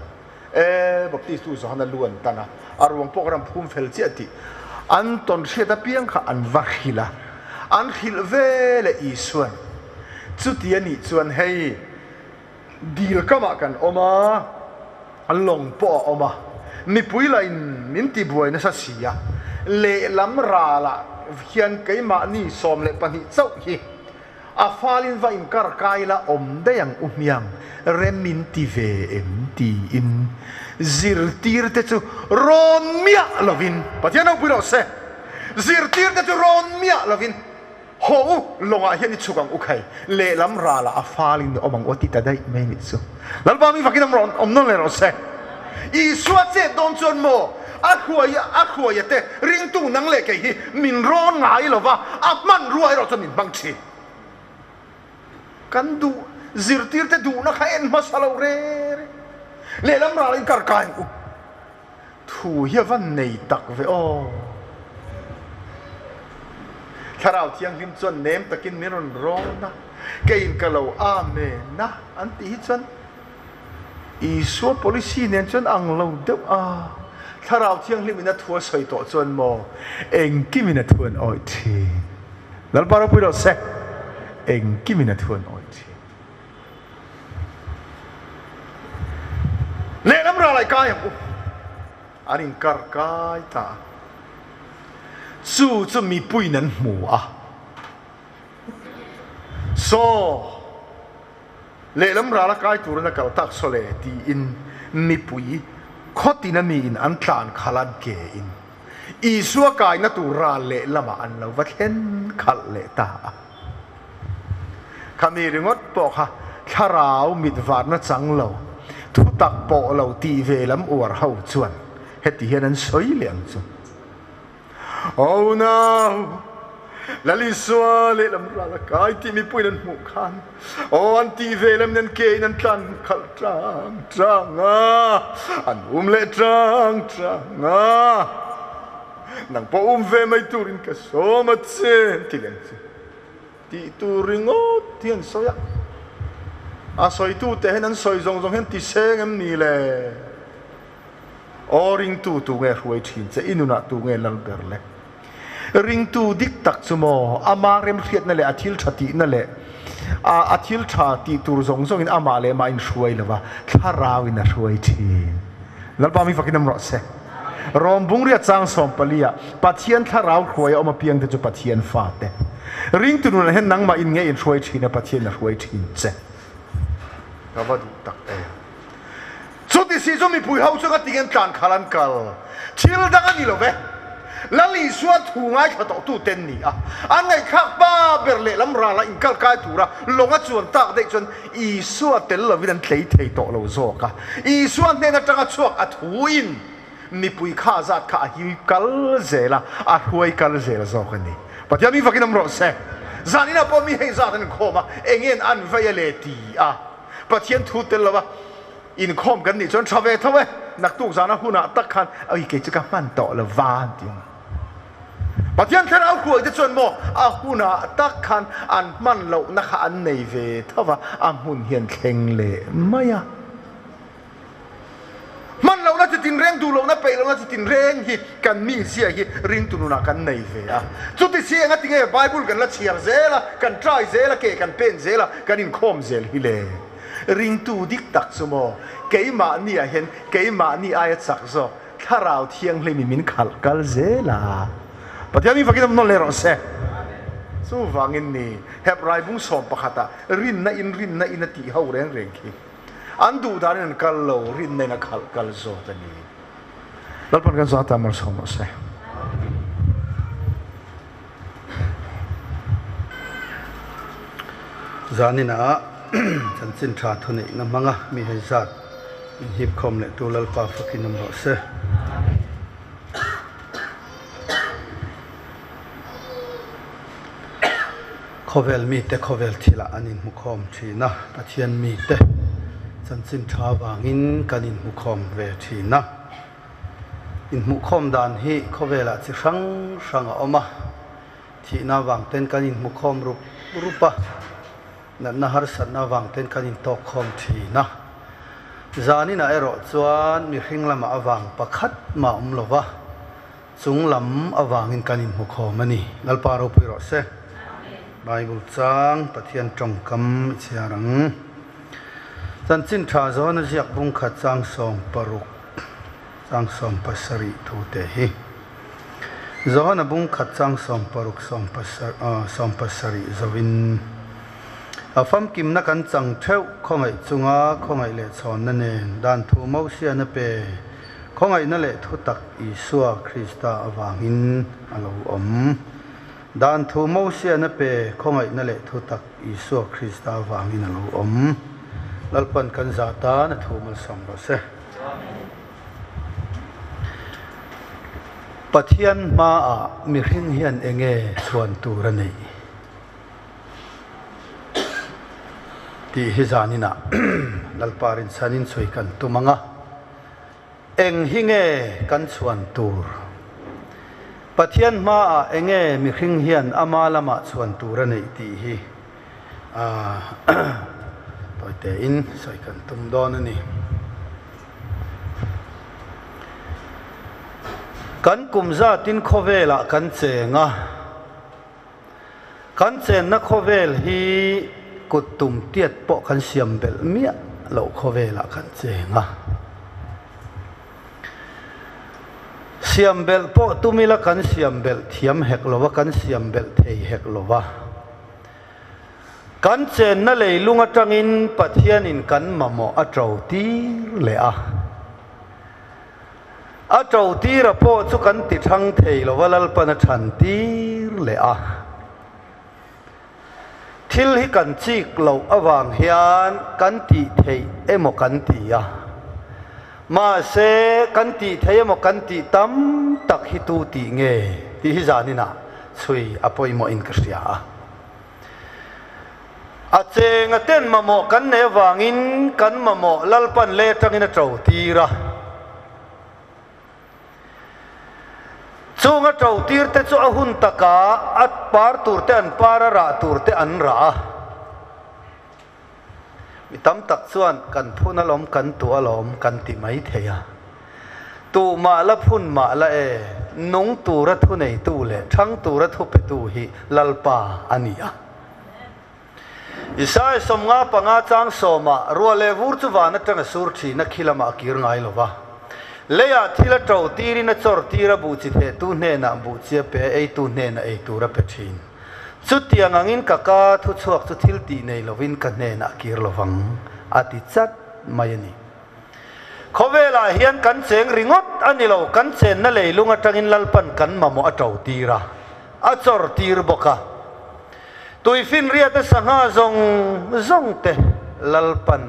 E, Baptistu Johana lu an tan a, a ruang pawh khan an phum fel chiah tih an tawn hriat apiang kha an va hrilh a. An hrilh ve leh Isua'n, Chuti a nih chuan hei, Dil kamah kan awm a, lawng pawh a awm a, mipui lahin min tibuai nasa si a, lehlam ralah hian keimahni 12 chauh hi a falin va inkar kai la awm daih ang u hmiang, rem min ti ve em tiin zirtirte chu rawn miah lovin, Pathian ropui rawh se, zirtirte chu rawn miah lovin, Haw u, lawngah hian i chhuk ang u khai, lehlam ralah a falin i awm ang u a ti ta daih mai nih chu. Lalpa mi fakin awm awm nawn leh rawh se. Isua chet dawn chuan maw a hruai a hruaia te ringtu nang leh kei hi min rawn ngai lo va, a hmanrua erawh chuan min hmang thin. Kan duh zirtirte duhna kha en hmasa lo re re. Lehlam ralah in kar kai ang u. Thu hi a van nei tak ve aw. Thlarau Thianghlim chuan nem takin min rawn rawn a, keiin ka lo Amen a an tih hi chuan Isua policy nen chuan ang lo deuh a. Thlarau Thianghlim in a thu a sawi tawh chuan maw engkimin a thu an awih thin. Lalpa ropui rawh se, engkimin a thu an awih thin. Lehlam ral ai kai ang u. An inkar kai ta a. Chu chu mipuiin an hmu a. Saw, lehlam ral a kai turin a kal tak saw le tiin mipui khawtin a miin an tlan khalh an ke in Isua kaina tur ral lehlamah an lo va thlen khalh leh ta a. Khami ringawt pawh kha thlarau mit varna chang lo, thutak pawh lo tih ve lam uar ho chuan heti hian an sawi leh ang chu. Oh nau, Lal Isua lehlam ral a kai tih mipuiin an hmuh khan aw an tih ve lam in an ke in an tlan khalh tlang tlang a, an um leh tlang tlang a, nang pawh um ve mai turin ka sawm a che an ti leh ang chu. Tih tur ringawt hi an sawi a, a sawitute hian an sawi zawng zawng hian ti seng em ni le? Aw ringtu tu nge hruai thin che, i nunah tu nge lal ber le? Ringtu dik tak chu maw ama remhriatna leh a thil tha tihna leh a a thil tha tih tur zawng zawngin amah leh mah inhruai lo va, thlarauin a hruai thin. Lalpa mi fakin awm rawh se. Rom bungria chang 14 ah Pathian thlarau hruai a awm apiang te chu Pathian fate. Ringtu nunah hian nangmah in nge inhruai thin a Pathian a hruai thin che. Ka va duh tak em. Chuti si chu mipui ho chu ka tingin tlan khalh an kal. Thil dang a ni lo ve. Lal Isua thu ngaithla tawhtu ten ni a, an ngaihthlak pa ber lehlam rala inkal kai tura lawng a chuan tak daih chuan Isua tel lovin an tlei thei tawh lo zawk a. Isua hnen atanga chhuak a thuin mipui kha zat kha a hip kal zel a, a hruai kal zel zawk a ni. Pathian mi fakin awm rawh se. Zaninah pawh mi hei zat an inkhawm a, engin an vei a le ti a, Pathian thu tel lova inkhawm kan nih chuan tha ve tho e, naktuk zana hunah tak khan oi kei chu ka hman tawh lo va an ti ang. Pathian thlarau hruai te chuan maw a hunah tak khan an hman lohna kha an nei ve tho va, a hmun hian thleng leh mai a. Hman lohna chi tinreng, duh lohna, peih lohna chi tinreng hi kan mizia hi ringtu nunah kan nei ve a. Chuti si enga tinge Bible kan la chhiar zel a, kan try zel a, ke kan pen zel a, kan inkhawm zel hi le. Ringtu dik tak chu maw keimahni ah hian keimahni aia chak zawk Thlarau Thianghlim in min khalh kal zel a. Pathian mi fakin awm nawn leh rawh se. Chuvangin ni Hebrai bung sawm pakhatah rinna in rinna in a tih ho reng reng khi. An duh danin an kal lo, rinna in a khalh kal zawk a ni. Lalpan kan zah ta malsawm rawh se. Zaninah chanchin tha thuneihna hmanga mi hei zat inhipkhawm leh tu Lalpa fakin awm rawh se. Khawvel mite khawvel thilah an inhmukhawm thin a, Pathian mite chanchin tha vangin kan inhmukhawm ve thin a. Inhmuhkhawm dan hi khawvelah chi hrang hrang a awm a, thihna vang ten kan inhmukhawm rup rup a, natna harsatna vang ten kan intawkkhawm thin a. Zaninah erawh chuan mihring lamah avang pakhat mah awm lo va. Chung lam avangin kan inhmukhawm a ni. Lalpa ropui rawh se. Bible chang Pathian tawngkam i chhiar ang. Chanchin tha zawn a ziak bung khat chang 60, chang 70 thu te hi. Johana bung khat chang 60, 70 zoin a famkimna kan chang theuh khawngaih chunga khawngaih leh chhawnna nen dan thu Mosiana pe. Khawngaihna leh thutak Isua Krista avangin a lo awm. Dan thu Mosiana pe khawngaihna leh thutak Isua Krista avangin a lo awm. Lalpan kan zah tan a thu malsawm rawh se. Pathian hmaah mihring hian enge chhuan tur a neih? Tih hi zaninah Lalpa rinchhanin chhui kan tum ang a. Eng hi nge kan chhuan tur? Pathian hmaah enge mihring hian ama lamah chhuan tur a neih tih hi tawi tein sawi kan tum dawn a ni. Kan kum zatin khawvelah kan cheng a, kan chenna khawvel hi kut tum tiat pawh kan siam belh miah loh khawvelah kan cheng a. Siam belh pawh tum ila kan siam belh thiam hek lo va, kan siam belh thei hek lo va. Kan chenna leilung atangin Pathianin kan mamawh a to tir leh a. A to tira pawh chu kan ti thang thei lo va, Lalpan a than tir leh a. Thil hi kan chik loh avang hian kan tih theih emaw kan ti a. Mahse, kan tih theih emaw kan tih tam tak hi tu tih nge tih hi zaninah chhui a pawimawhin ka hria a. A cheng a ten mamawh kan nei avangin kan mamawh Lalpan leh atangin a to tir a. Chung a to tir te chu a hun takah a par tur te an par a, rah tur te an rah a. Mi tam tak chuan kan phun alawm, kan tuh alawm kan ti mai thei a. Tuh mah la phun mah la e, nung tura thuneitu leh thang tura thupetu hi Lalpa a ni a. Isaiah 55 chang sawmah ruah leh vur chu van atanga sur thin a khi lamah a kir ngai lo va. Leiah thil a to tirin a chawr tir a, buh chi thehtu hnenah buh chi a pe a, eitu hnenah ei tur a pe thin. Chutiang angin ka ka thu chhuak chu thil tih nei lovin ka hnenah kir lovang, a ti chat mai a ni. Khawvelah hian kan cheng ringawt a ni lo, kan chenna leilung atangin Lalpan kan mamawh a to tir a, a chawr tir bawk a. Tuifinriate sangha zawng zawng te Lalpan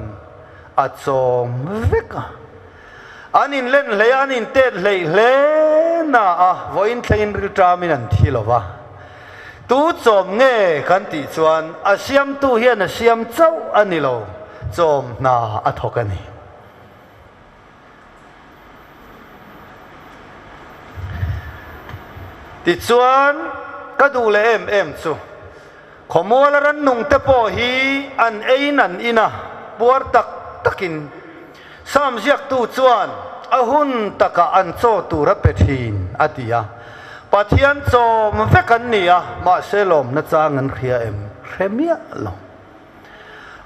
a chawm vek a. An inlen hlei a, an intet hleih hle na a, vawiin thlengin rilṭamin an thi lo va. Tu chawm nge kan tih chuan a siamtu hian a siam chauh a ni lo, chawm hna a thawk a ni. Tichuan, ka duh leh em em chu, khawmuala rannungte pawh hi an eiin an in a, puar tak takin Sam ziaktu chuan a hun takah an chaw tur a pe thin, a ti a. Pathian chawm vek an ni a, mahse lawmna chang an hria em? Hre miah lo.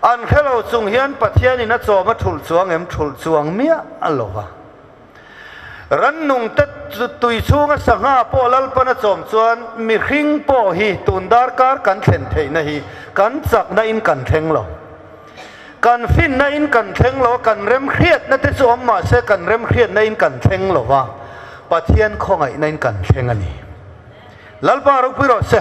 An hre lo chung hian Pathianin a chawm a thulh chuang em? Thulh chuang miah lo va. Rannungte tui chhunga sangha pawh Lalpan a chawm chuan mihring pawh hi tun darkar kan thlen theihna hi kan chakna in kan thleng lo. Kan finna in kan thleng lo a, kan remhriatna te chu awm mahse kan remhriatna in kan thleng lo va, Pathian khawngaihna in kan thleng a ni. Lalpa ropui rawh se.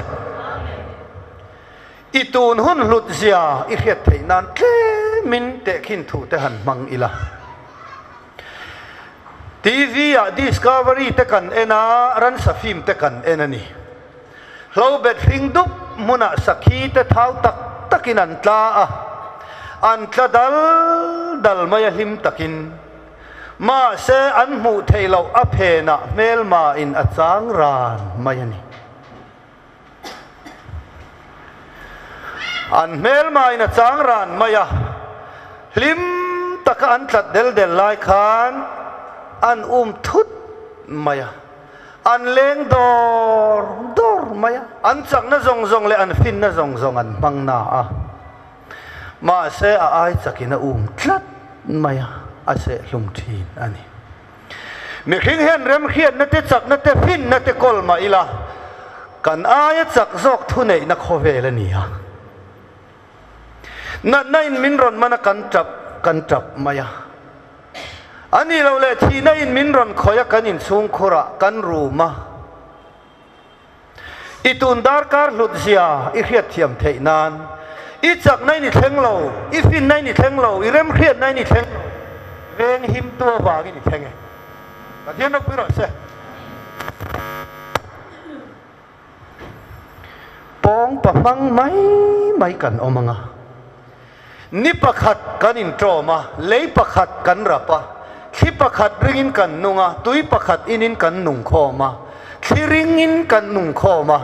I tun hun hlut zia i hriat theih nan tlemin tehkhin thu te han hmang ila. TV ah Discovery te kan en a, ransa film te kan en a ni. Hlobet hring dup hmunah sakhi te thau tak takin an tla a, an tla dal dal mai a hlim takin. Mahse an hmuh theih loh a phenah hmelmain a chang ran mai a ni. An hmelmain a chang ran mai a, hlim taka an tlat del del lai khan an um thut mai a, an leng dawr dawr mai a, an chakna zawng zawng leh an finna zawng zawng an hmang na a, mahse a ai chakin a um tlat mai a, a sehhlum thin a ni. Mihring hian remhriatna te, chakna te, finna te kawl mah ila, kan aia chak zawk thuneihna khawvel a ni a. Natna in min rawn man a, kan tap kan tap mai a. A nih loh leh thihna in min rawn khawih a, kan inchhungkhur ah kan rum a. I tun darkar hlut zia i hriatthiam theih nan i chakna in i thleng lo, i finna in i thleng lo, i remhriatna in i thleng lo, veng him tu avangin i thleng e. Pathian ropui rawh se. Pawng pa hmang mai mai kan awm ang a. Ni pakhat kan inṭawm a, lei pakhat kan rap a, thli pakhat ringin kan nung a, tui pakhat inin kan nung khawm a, thli ringin kan nung khawm a.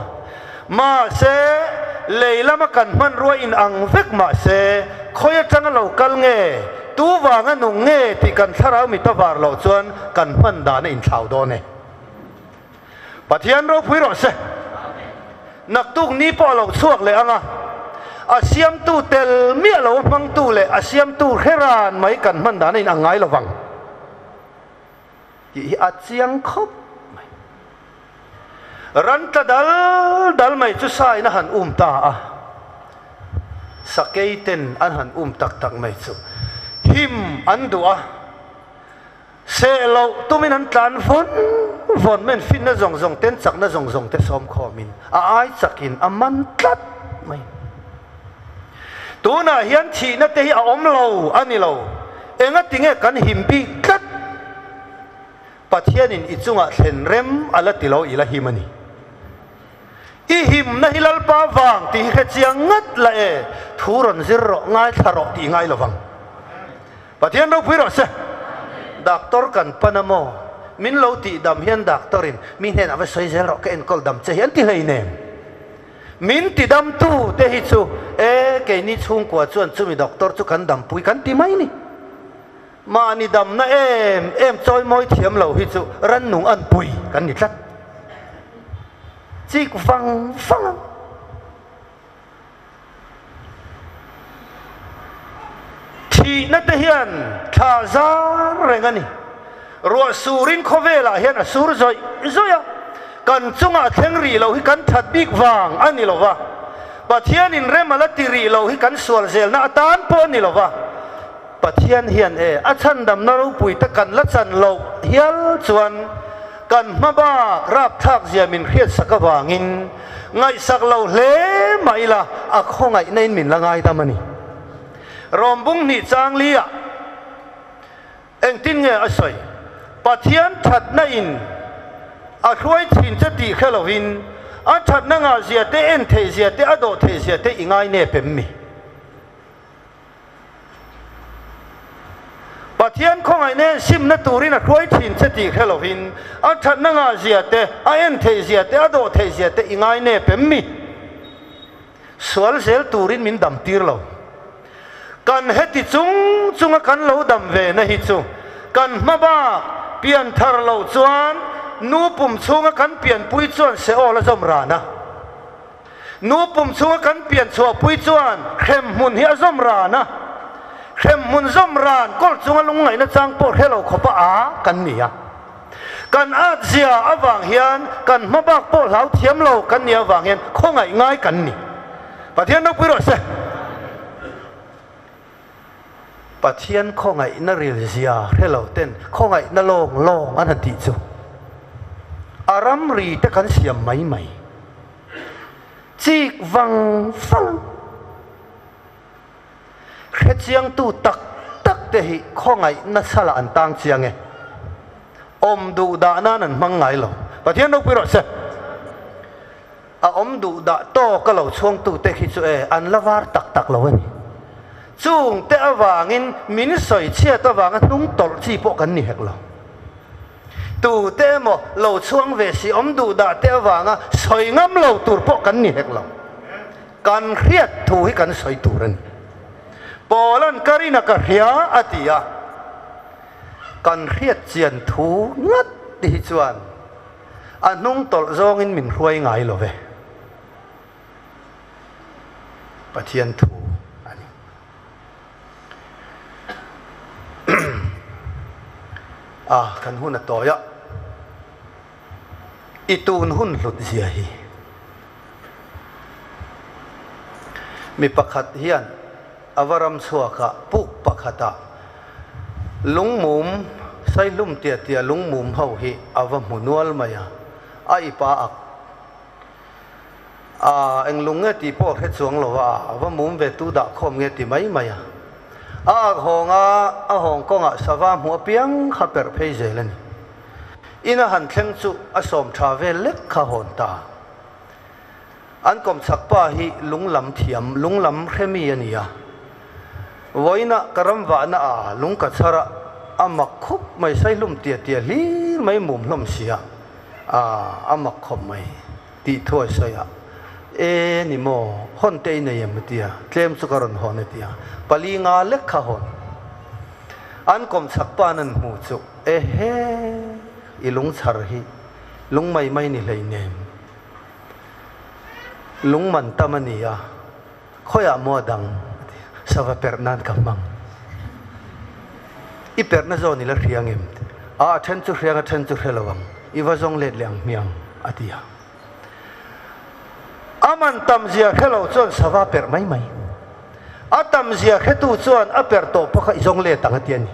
Mahse, lei lama kan hmanrua in ang vek mahse, khawi atanga lo kal nge, tu vanga nung nge tih kan thlarau mit a var loh chuan kan hman dan a inthlau dawn e. Pathian ropui rawh se. Naktuk ni pawh a lo chhuak leh ang a, a siamtu tel miah lo a hmangtu leh a siamtu hre ran mai kan hman dan a inang ngai lo vang tih hi a chiang khawp mai. Ran tla dal dal mai chu sain a han um ta a, sakei ten an han um tak tak mai chu him an duh a. Seh loh tumin an tlan vawn vawn mai, an finna zawng zawng te, an chakna zawng zawng te sawm khawmin a ai chakin a man tlat mai. Tunah hian thihna te hi a awm lo a ni lo, engati nge kan him bik tlat? Pathianin i chungah thlen rem a la ti lo, i la him a ni. I himna hi Lalpa vang tih hi hre chiang ngat la e, thu rawn zir rawh, ngaithla rawh tih ngai lo vang. Pathian ropui rawh se. Doctor kan pan a maw? Min lo tih dam hian doctor in mi hnenah va sawi zel rawh ka enkawl dam che hi an ti hleinem. Min ti dam tu te hi chu e keini chhungkua chuan chumi doctor chu kan dampui kan ti mai ni. Mahni damna em em chawimawi thiam lo hi chu rannung an pui kan ni tlat. Chik vang vang ang. Thihna te hian thla zar reng a ni. Ruah surin khawvelah hian a sur zawih zawih a, kan chungah a thleng rih loh hi kan that bik vang a ni lo va, Pathianin rem a la ti rih loh hi kan sual zelna atan pawh a ni lo va. Pathian hian e a chhandamna ropui te kan la chan loh hial chuan kan hma bak rapthlak zia min hriatsak avangin ngaihsak lo hle mah ila a khawngaihna in min la ngaidam a ni. Rawm bung hnih chang li ah engtin nge a sawi? Pathian thatna in a hruai thin che tih hre lovin a thatna ngah zia te, en theih zia te, a dawh theih zia te i ngai nep em mi? Pathian khawngaihna hian simna turin a hruai thin che tih hre lovin a thatna ngah zia te, a en theih zia te, a dawh theih zia te i ngai nep em mi? Sual zel turin min dam tir lo. Kan heti chung chunga kan lo dam ve na hi chu kan hma bak pian thar loh chuan nu pum chhunga kan pianpui chuan Seol a zawm ran a. Nu pum chhunga kan pian chhuahpui chuan hremhmun hi a zawm ran a. Hremhmun zawm ran kawl chunga lungngaihna chang pawh hre lo khawpa a kan ni a. Kan at zia avang hian kan hma bak pawh hlau thiam lo kan nih avang hian khawngaih ngai kan ni. Pathian ropui rawh se. Pathian khawngaihna ril zia hre lo ten khawngaihna lawng lawng an han tih chu a ramri te kan siam mai mai. Chik vang vang. Hrechiangtu tak tak te hi khawngaihna salah an tang chiang e. Awm duh dah nan an hmang ngai lo. Pathian ropui rawh se. A awm duh dah tawk a lo chhuangtu te khi chu e an la var tak tak lo a ni. Chung te avangin min sawi chhiat avanga hnung tawlh chi pawh kan ni hek lo. Tu te emaw lo chhuang ve si awm duh dah te avanga sawi ngam lo tur pawh kan ni hek lo. Kan hriat thu hi kan sawi tur a ni. Paula'n ka rin a ka hria a ti a, kan hriat chian thu ngat ti hi chuan a hnung tawlh zawngin min hruai ngai lo ve. Pathian thu a ni. A, kan hun a tawi a. I tun hun hlut zia hi. Mi pakhat hian a va ram chhuak a, puk pakhatah lungmum saihlum tia tia lungmum ho hi a va hmu nual mai a, a i pa ak a, eng lung nge tih pawh a hre chuang lo a, a va mum ve tu dah khawm nge ti mai mai a. A ak hawng a, a hawng kawngah sava hmuh apiang kha perh phei zel a ni. In a han thleng chu a sawm tha vel lek kha hawn ta. An kawmchhak pa hi lunglam thiam, lunglam hre mi a ni a. Vawiinah ka ram vahna a lung ka chhar a, a mak khup mai, saihlum tia tia hlir mai mum hlawm sia, a a mak khawp mai tih thu a sawi a. E ni maw, hawn te i nei em a ti a, tlem chu ka rawn hawn a ti a, pali nga lek kha hawn. An kawmchhak pa nan hmu chu. Ehe, i lung chhar hi lung mai mai ni hleinem. Lung man tam a ni a, khawiah maw a dang? a ti a, sava perh nan ka hmang. I perhna zawn i la hria ngem? A, a then chu hriang a then chu hre lo ang, i va zawng let leh ang hmiang, a ti a. A man tam zia hre lo chuan sava perh mai mai. A tam zia hretu chuan a perh tawh pawh kha i zawng let ang a ti a ni.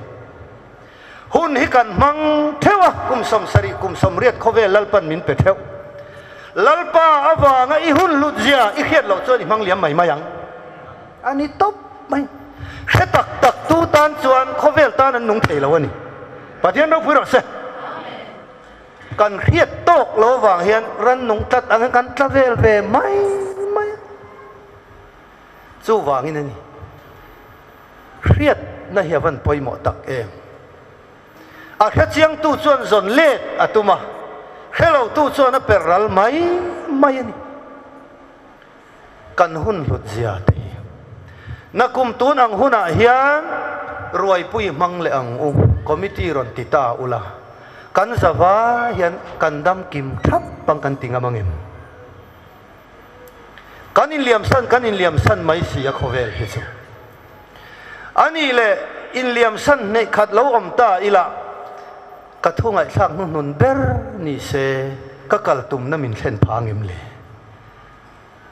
Hun hi kan hmang theuh a, kum 70, kum 80 khawvel Lalpan min pe theuh. Lalpa avanga i hun hlut zia i hriat loh chuan i hmang liam mai mai ang. A ni tawp mai. Hre tak tak tu tan chuan khawvel tan an nung thei lo a ni. Pathian ropui rawh se. Kan hriat tawk lo avang hian rannung tlat ang hian kan tla vel ve mai mai a. Chuvangin a ni. Hriatna hi a van pawimawh tak em? A hrechiangtu chuan zawn let a tum a, hrelotu chuan a per ral mai mai a ni. Kan hun hlut zia te hi nakum tun ang hunah hian ruaipui hmang leh ang u, committee rawn ti ta ula, kan zava hian kan dam kim thap ang kan ti ngam ang em? Kan inliamsan kan inliamsan mai si a khawvel hi chu. A nih leh inliamsan hneih khat lo awm ta ila ka thu ngaihthlak hnuhnun ber ni se ka kal tumna min thlen phah angem le?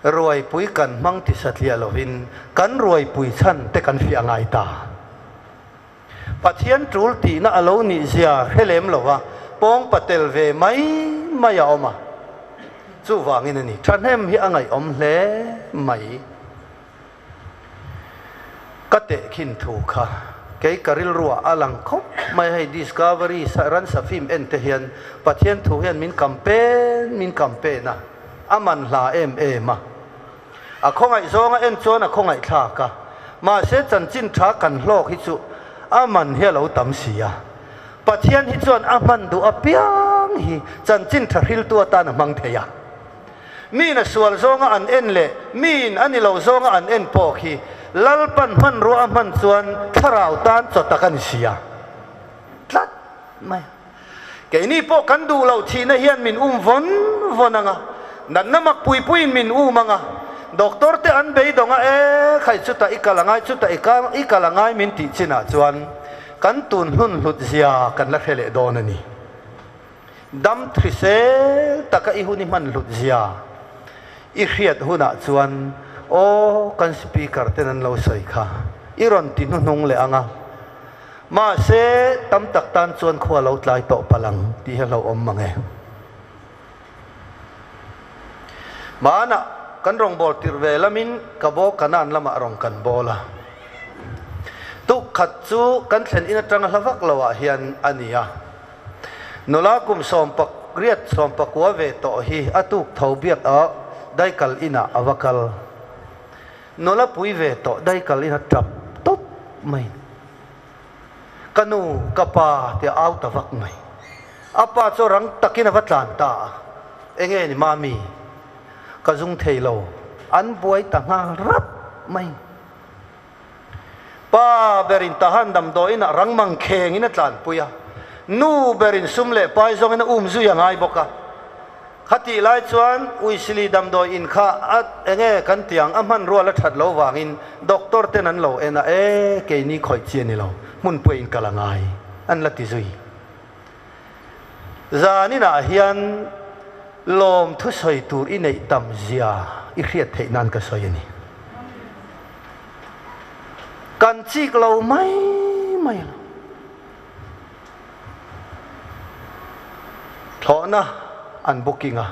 Ruaipui kan hmang ti satliah lovin kan ruaipui chhan te kan fiah ngai ta. Pathian tul tihna a lo nih zia hre lem lo va, pawng patel ve mai mai a awm a. Chuvangin a ni, thahnem hi a ngaihawm hle mai. Ka tehkhin thu kha kei ka rilruah a lang khawp mai hei Discovery ransa film en te hian Pathian thu hian min campaign min campaign a, a man hla em em a. A khawngaih zawnga en chuan a khawngaih thlak a, mahse chanchin tha kan hlawk hi chu a man hi a lo tam si a. Pathian hi chuan a hman duh apiang hi chanchin tha hriltu atan a hmang thei a. Miin a sual zawnga an en leh miin a ni lo zawnga an en pawh khi Lalpan hmanrua a hman chuan thlarau tan chaw tak a ni si a. Tlat mai a. Keini pawh kan duh loh thihna hian min um vawn vawn ang a, natna mak pui puiin min um ang a, doctor te an beidawng a, e khai chutah i kal a ngai, chutah i kal i kal a ngai min tih chinah chuan kan tun hlun hlut zia kan la hre leh dawn a ni. Dam hrisel taka i hun i hman hlut zia i hriat hunah chuan aw kan speaker ten an lo sawi kha i rawn ti hnuhnung leh ang a, mahse tam tak tan chuan khua lo tlai tawh palh ang tih hi a hlauhawm mang e. Hmanah kan rawngbâwl tirh ve lamin ka baw Kanan lamah rawn kan bâwl a. Tuk khat chu kan thlen in aṭanga hla vak loah hian a ni a. Nula kum sawmpakriat sawmpakua ve tawh hi a tuk tho biak a daikal inah a va kal. Nula pui ve tawh daikal in a tap tawp mai. Ka nu, ka pa tia au ta vak mai. A pa chu rang takin a va tlan ta a, Enge ni mami? Ka zung thei lo. An buai ta nghal rap mai. Pa berin Tahan damdawiin ah rang mang khengin a tlanpui a, nu berin sum leh pai zawngin a um zui a ngai bawk a. Khatih lai chuan Uisili damdawi in kha a enge kan ti ang, a hmanrual a that lo vangin doctor ten an lo en a, e keini khawih chi a ni lo, hmunpui in kal a ngai an la ti zui. Zaninah hian lawm thusawi tur i neih tam zia i hriat theih nan ka sawi a ni. Kan chik lo mai mai lo. Thlawhna an booking a,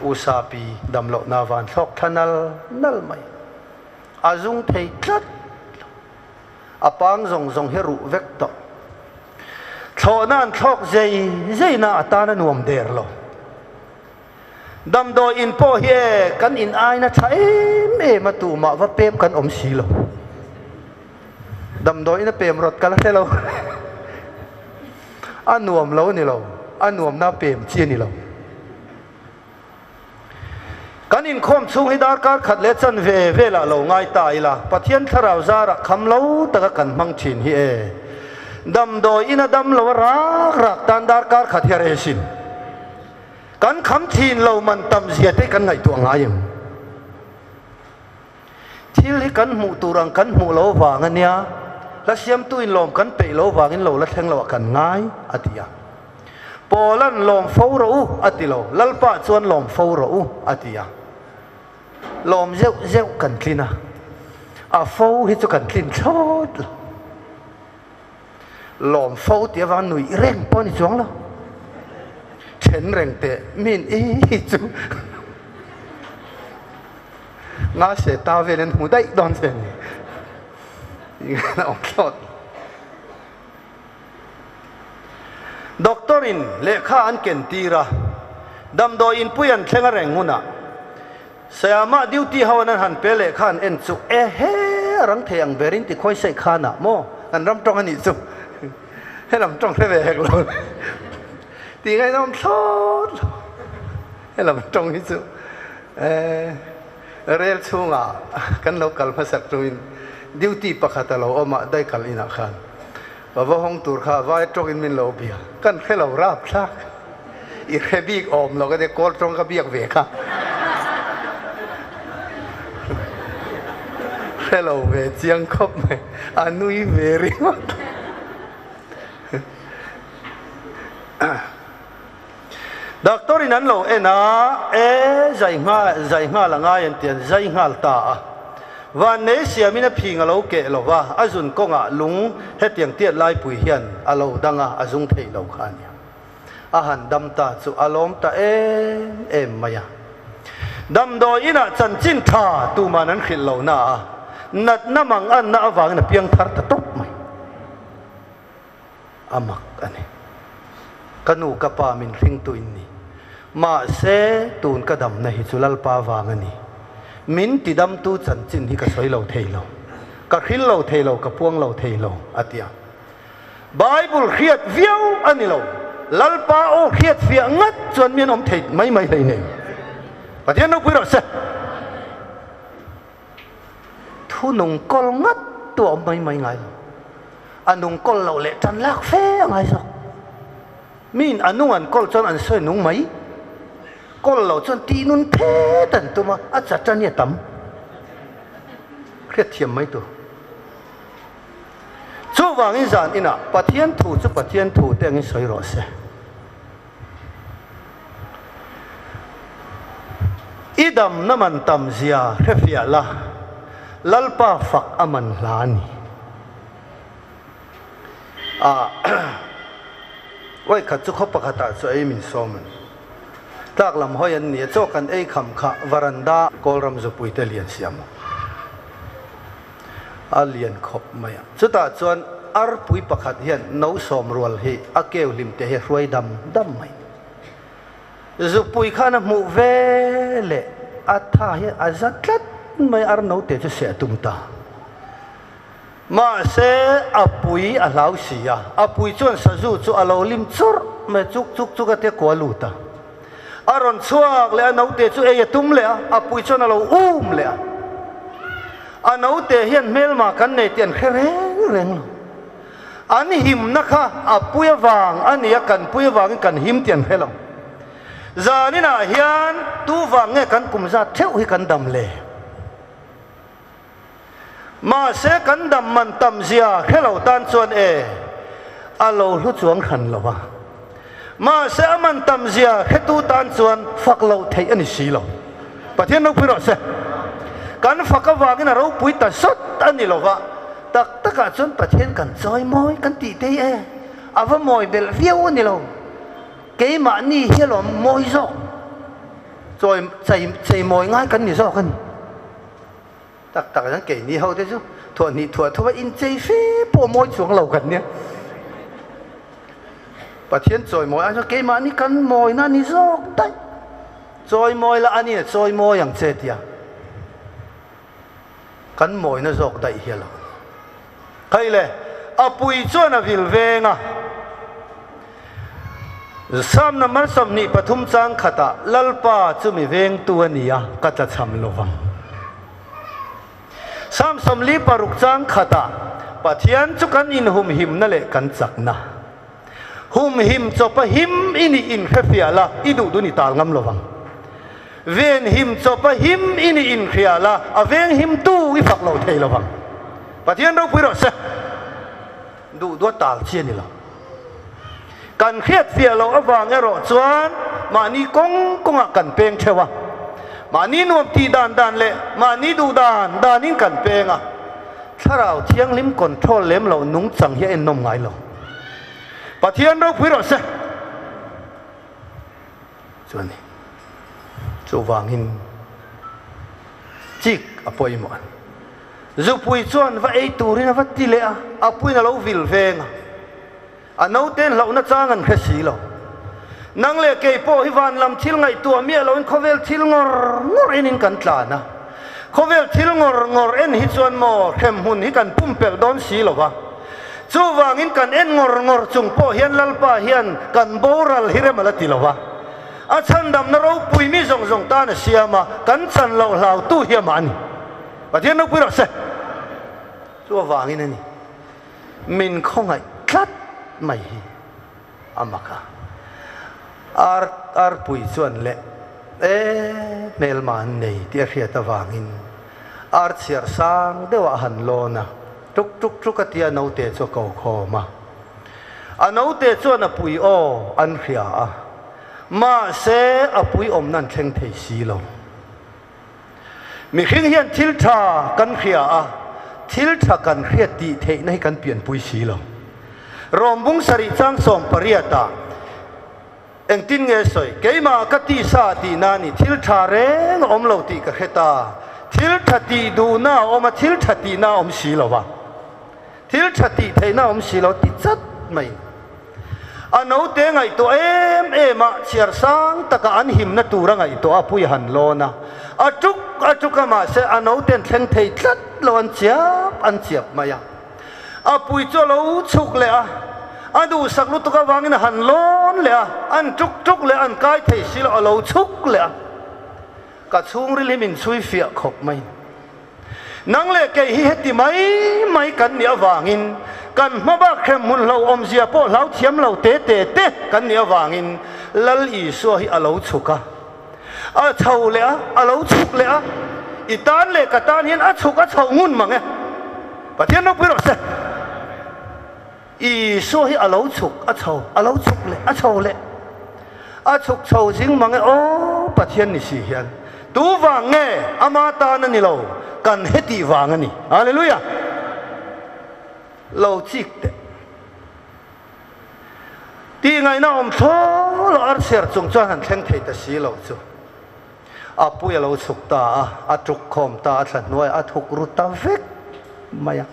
USA pi damlohna van thlawk thla nal nal mai. A zung thei tlat lo. A pang zawng zawng hi ruh vek tawh. Thlawhna an thlawk zei zeina a tan a nuam der lo. Damdawi in pawh hi e kan in aina tha em em a tumah va pem kan awm si lo. Damdawi in a pem rawt ka la hre lo. A nuam lo a ni lo, a nuamna pem chi a ni lo. Kan inkhawm chhung hi darkar khat leh chan ve velah lo ngai ta ila, Pathian thlarau zarah kham lo taka kan hmang thin hi e. Damdawi ina dam lo a rak rak tan darkar khat hi a rei sin. Kan kham thin lo man tam zia te kan ngaihtuah ngai em? Thil hi kan hmuh tur ang kan hmuh lo vang a nia, hla siamtu in lawm kan peih lo vangin lo la thleng lo ah kan ngai, a ti a. Paula'n lawm fo rawh u, a ti lo, Lalpa chuan lawm fo rawh u, a ti a. Lawm zeuh zeuh kan tlin a, a fo hi chu kan tlin thlawt lo. Lawm fo tih avang nuih reng pawh a ni chuang lo. Then reng teh min i chu nga se ta vel an hmu daih dawn che ni. Tingin a awm thlawt. Doctor in lehkha an ken tir a, damdawi inpui an thleng a reng hunah Sayama duty ho an han pe lehkha an en chu ehe a rang thei ang berin ti khawi saih khanah maw kan ram tawng a nih chu helam tawng hre ve hek lo tih ngaihna awm thlawt lo helam tawng hi chu eh rel chhungah kan lo kal hmasak tumin duty pakhat a lo awm a daikal inah khan ka va hawng tur kha vai tawngin min lo bia kan hre lo rap thlak. I hre bik awm lo ka tia kawl tawng ka biak ve kha. Hre lo ve chiang khawp mai a nui ve ringawt. Doctor in an lo en a, e zai nghal zai nghal a ngai an ti an zai nghal ta a. Vannei siamin a phing a lo keh lo va, a zun kawngah lung hetiang tiat laipui hian a lo dang a, a zung thei lo kha a nia. A han dam ta chu a lawm ta em em mai a. Damdawi inah chanchin tha tuman an hrilh lo na a, natna mang anna avangin a piang thar ta tawp mai. A mak a ni. Ka nu ka pa min hringtu in ni. Mahse, tun ka damna hi chu Lalpa vang a ni. Min tidamtu chanchin hi ka sawi lo thei lo. Ka hril lo thei lo, ka puang lo thei lo, a ti a. Bible hriat viau a ni lo. Lalpa aw hriat fiah ngat chuan mi an awm thei mai mai hlei nei. Pathian ropui rawh se. Thu nung kawl ngat tu a awm mai mai ngai lo. A nung kawl loh leh tan lak fe a ngai zawk. Miin a nung an kawl chuan an sawi nung mai. Kawl lo chuan tih nun phet an tum a, a chat a nia tam. Hriatthiam mai tur. Chuvangin zan inah Pathian thu chu Pathian thu te angin sawi rawh se. I damna man tam zia hrefiah la, Lalpa fak a man hla a ni. Ah, uai khat chu khaw pakhatah chu ei min sawm a ni. Tlak lam hawi an ni a, chaw kan ei kham kha varanda Kawlram zupui te lian siam a lian khawp mai a. Chutah chuan arpui pakhat hian no sawm rual hi a keu hlim te hi a hruai dam dam mai. Zupui khan a hmuh ve leh a tha hi a za tlat mai ar note chu seh a tum ta. Mahse a pui a hlau si a, a pui chuan sazu chu a lo lim churh mai chuk chuk chuk a tia kua lut a. A rawn chhuak leh a note chu ei a tum leh a, a pui chuan a lo um leh a. A note hian hmelma kan nei tih an hre reng reng lo. An himna kha a pui avang a ni a, kan pui avangin kan him tih an hre lo. Zaninah hian tu vang nge kan kum zat theuh hi kan dam le? Mahse kan dam man tam zia hre lo tan chuan e, a lo hlu chuang hran lo a. Mahse a man tam zia hretu tan chuan fak loh theih a ni si lo. Pathian ropui rawh se. Kan fak avangin a ropui ta sawt a ni lo va, tak takah chuan Pathian kan chawi mawi kan tih tei e, a va mawi belh viau a ni lo. Keimahni hi alawm mawi zawk, chawi chei chei mawi ngai kan ni zawk a ni. Tak tak hian keini ho te chu thuah hnih thuah thuah inchei fe pawh mawi chuang lo kan nia. Pathian chawimawi ai chuan keimahni kan mawina a ni zawk daih. Chawimawi la a ni a chawimawi ang che tia kan mawina zawk daih hi a lo ni. Hei le, a pui chuan a vil veng a. Psalm number 23 chang khatah, Lalpa chu mi vengtu a ni a, ka tlachham lo vang. Psalm 46 chang khatah, Pathian chu kan inhumhimna leh kan chakna. Humhim chawpa him i nih inhrefiah la, i duh dun i tal ngam lo vang. Venhim chawpa him i nih inhria la, a venghimtu i fak lo thei lo vang. Pathian ropui rawh se. Duh duat tal chi a ni lo. Kan hriatfiah loh avang erawh chuan mahni kawng kawngah kan peng theuh a, mahni nuam tih dan dan leh mahni duh dan danin kan peng a, Thlarau Thianghlim control lem loh nungchang hi a ennawm ngai lo. Pathian ropui rawh se. Chu a ni. Chuvangin chik a pawimawh a ni. Zupui chuan va ei turin a va ti leh a, a puiin a lo vil veng a. A naute hlauhna chang an hre si lo. Nang leh kei pawh hi van lam thil ngaihtuah miah loin khawvel thil ngawr ngawr enin kan tlan a. Khawvel thil ngawr ngawr en hi chuan maw hremhmun hi kan pumpelh dawn si lo va. Chuvangin kan en ngawr ngawr chung pawh hian Lalpa hian kan boral hi rem a la ti lo va. A chhandamna ropui mi zawng zawng tan a siam a, kan chan loh hlautu hi amah a ni. Pathian ropui rawh se. Chu avangin a ni. Min khawngaih tlat mai hi a mak a. Ar arpui chuan leh e hmelma an nei tih a hriat avangin ar chhiar sang deuhah a han lawn a, tuk tuk tuk a tia naute chu a ko khawm a. A naute chuan a pui aw an hria a, mahse a pui awmna an thleng thei si lo. Mihring hian thil tha kan hria a, thil tha kan hriat tih theihna hi kan pianpui si lo. Rom bung sarih chang 18 ah engtin nge sawi? Keimah ka tisa tihna a ni, thil tha reng a awm lo tih ka hre ta. Thil tha tih duhna a awm a, thil tha tihna a awm si lo va. Thil tha tih theihna a awm si lo ti chat mai. A naute ngaihtuah em em a, chhiar sang taka an himna tura ngaihtuah a pui a han lawn a. A tuk a tuk a mahse a nauten thleng thei tlat lo an chiap an chiap mai a. A pui chu a lo chhuk leh a, a duhsak lutuk avangin a han lawn leh a, an tuk tuk leh an kai thei si lo a lo chhuk leh a. Ka chhungril hi min chhui fiah khawp mai. Nang leh kei hi heti mai mai kan nih avangin kan hma bak hrem hmun hlo awmzia pawh hlau thiam lo te te te kan nih avangin Lal Isua hi a lo chhuk a, a chho leh a, a lo chhuk leh a, i tan leh ka tan hian a chhuk a chho ngun mang e. Pathian ropui rawh se. Isua hi a lo chhuk a chho, a lo chhuk leh a chho leh. A chhuk chho zing mang e aw Pathian ni si hian. Tu vang nge ama tan a ni lo, kan hetih vang a ni. Hallelujah! Lo chik teh. Tih ngaihna awm thlaw lo arser chung chuan han thleng thei ta si lo chu. A pui a lo chhuk ta a, a tuk khawm ta a, thla hnuaiah a thuk ru ta vek mai a.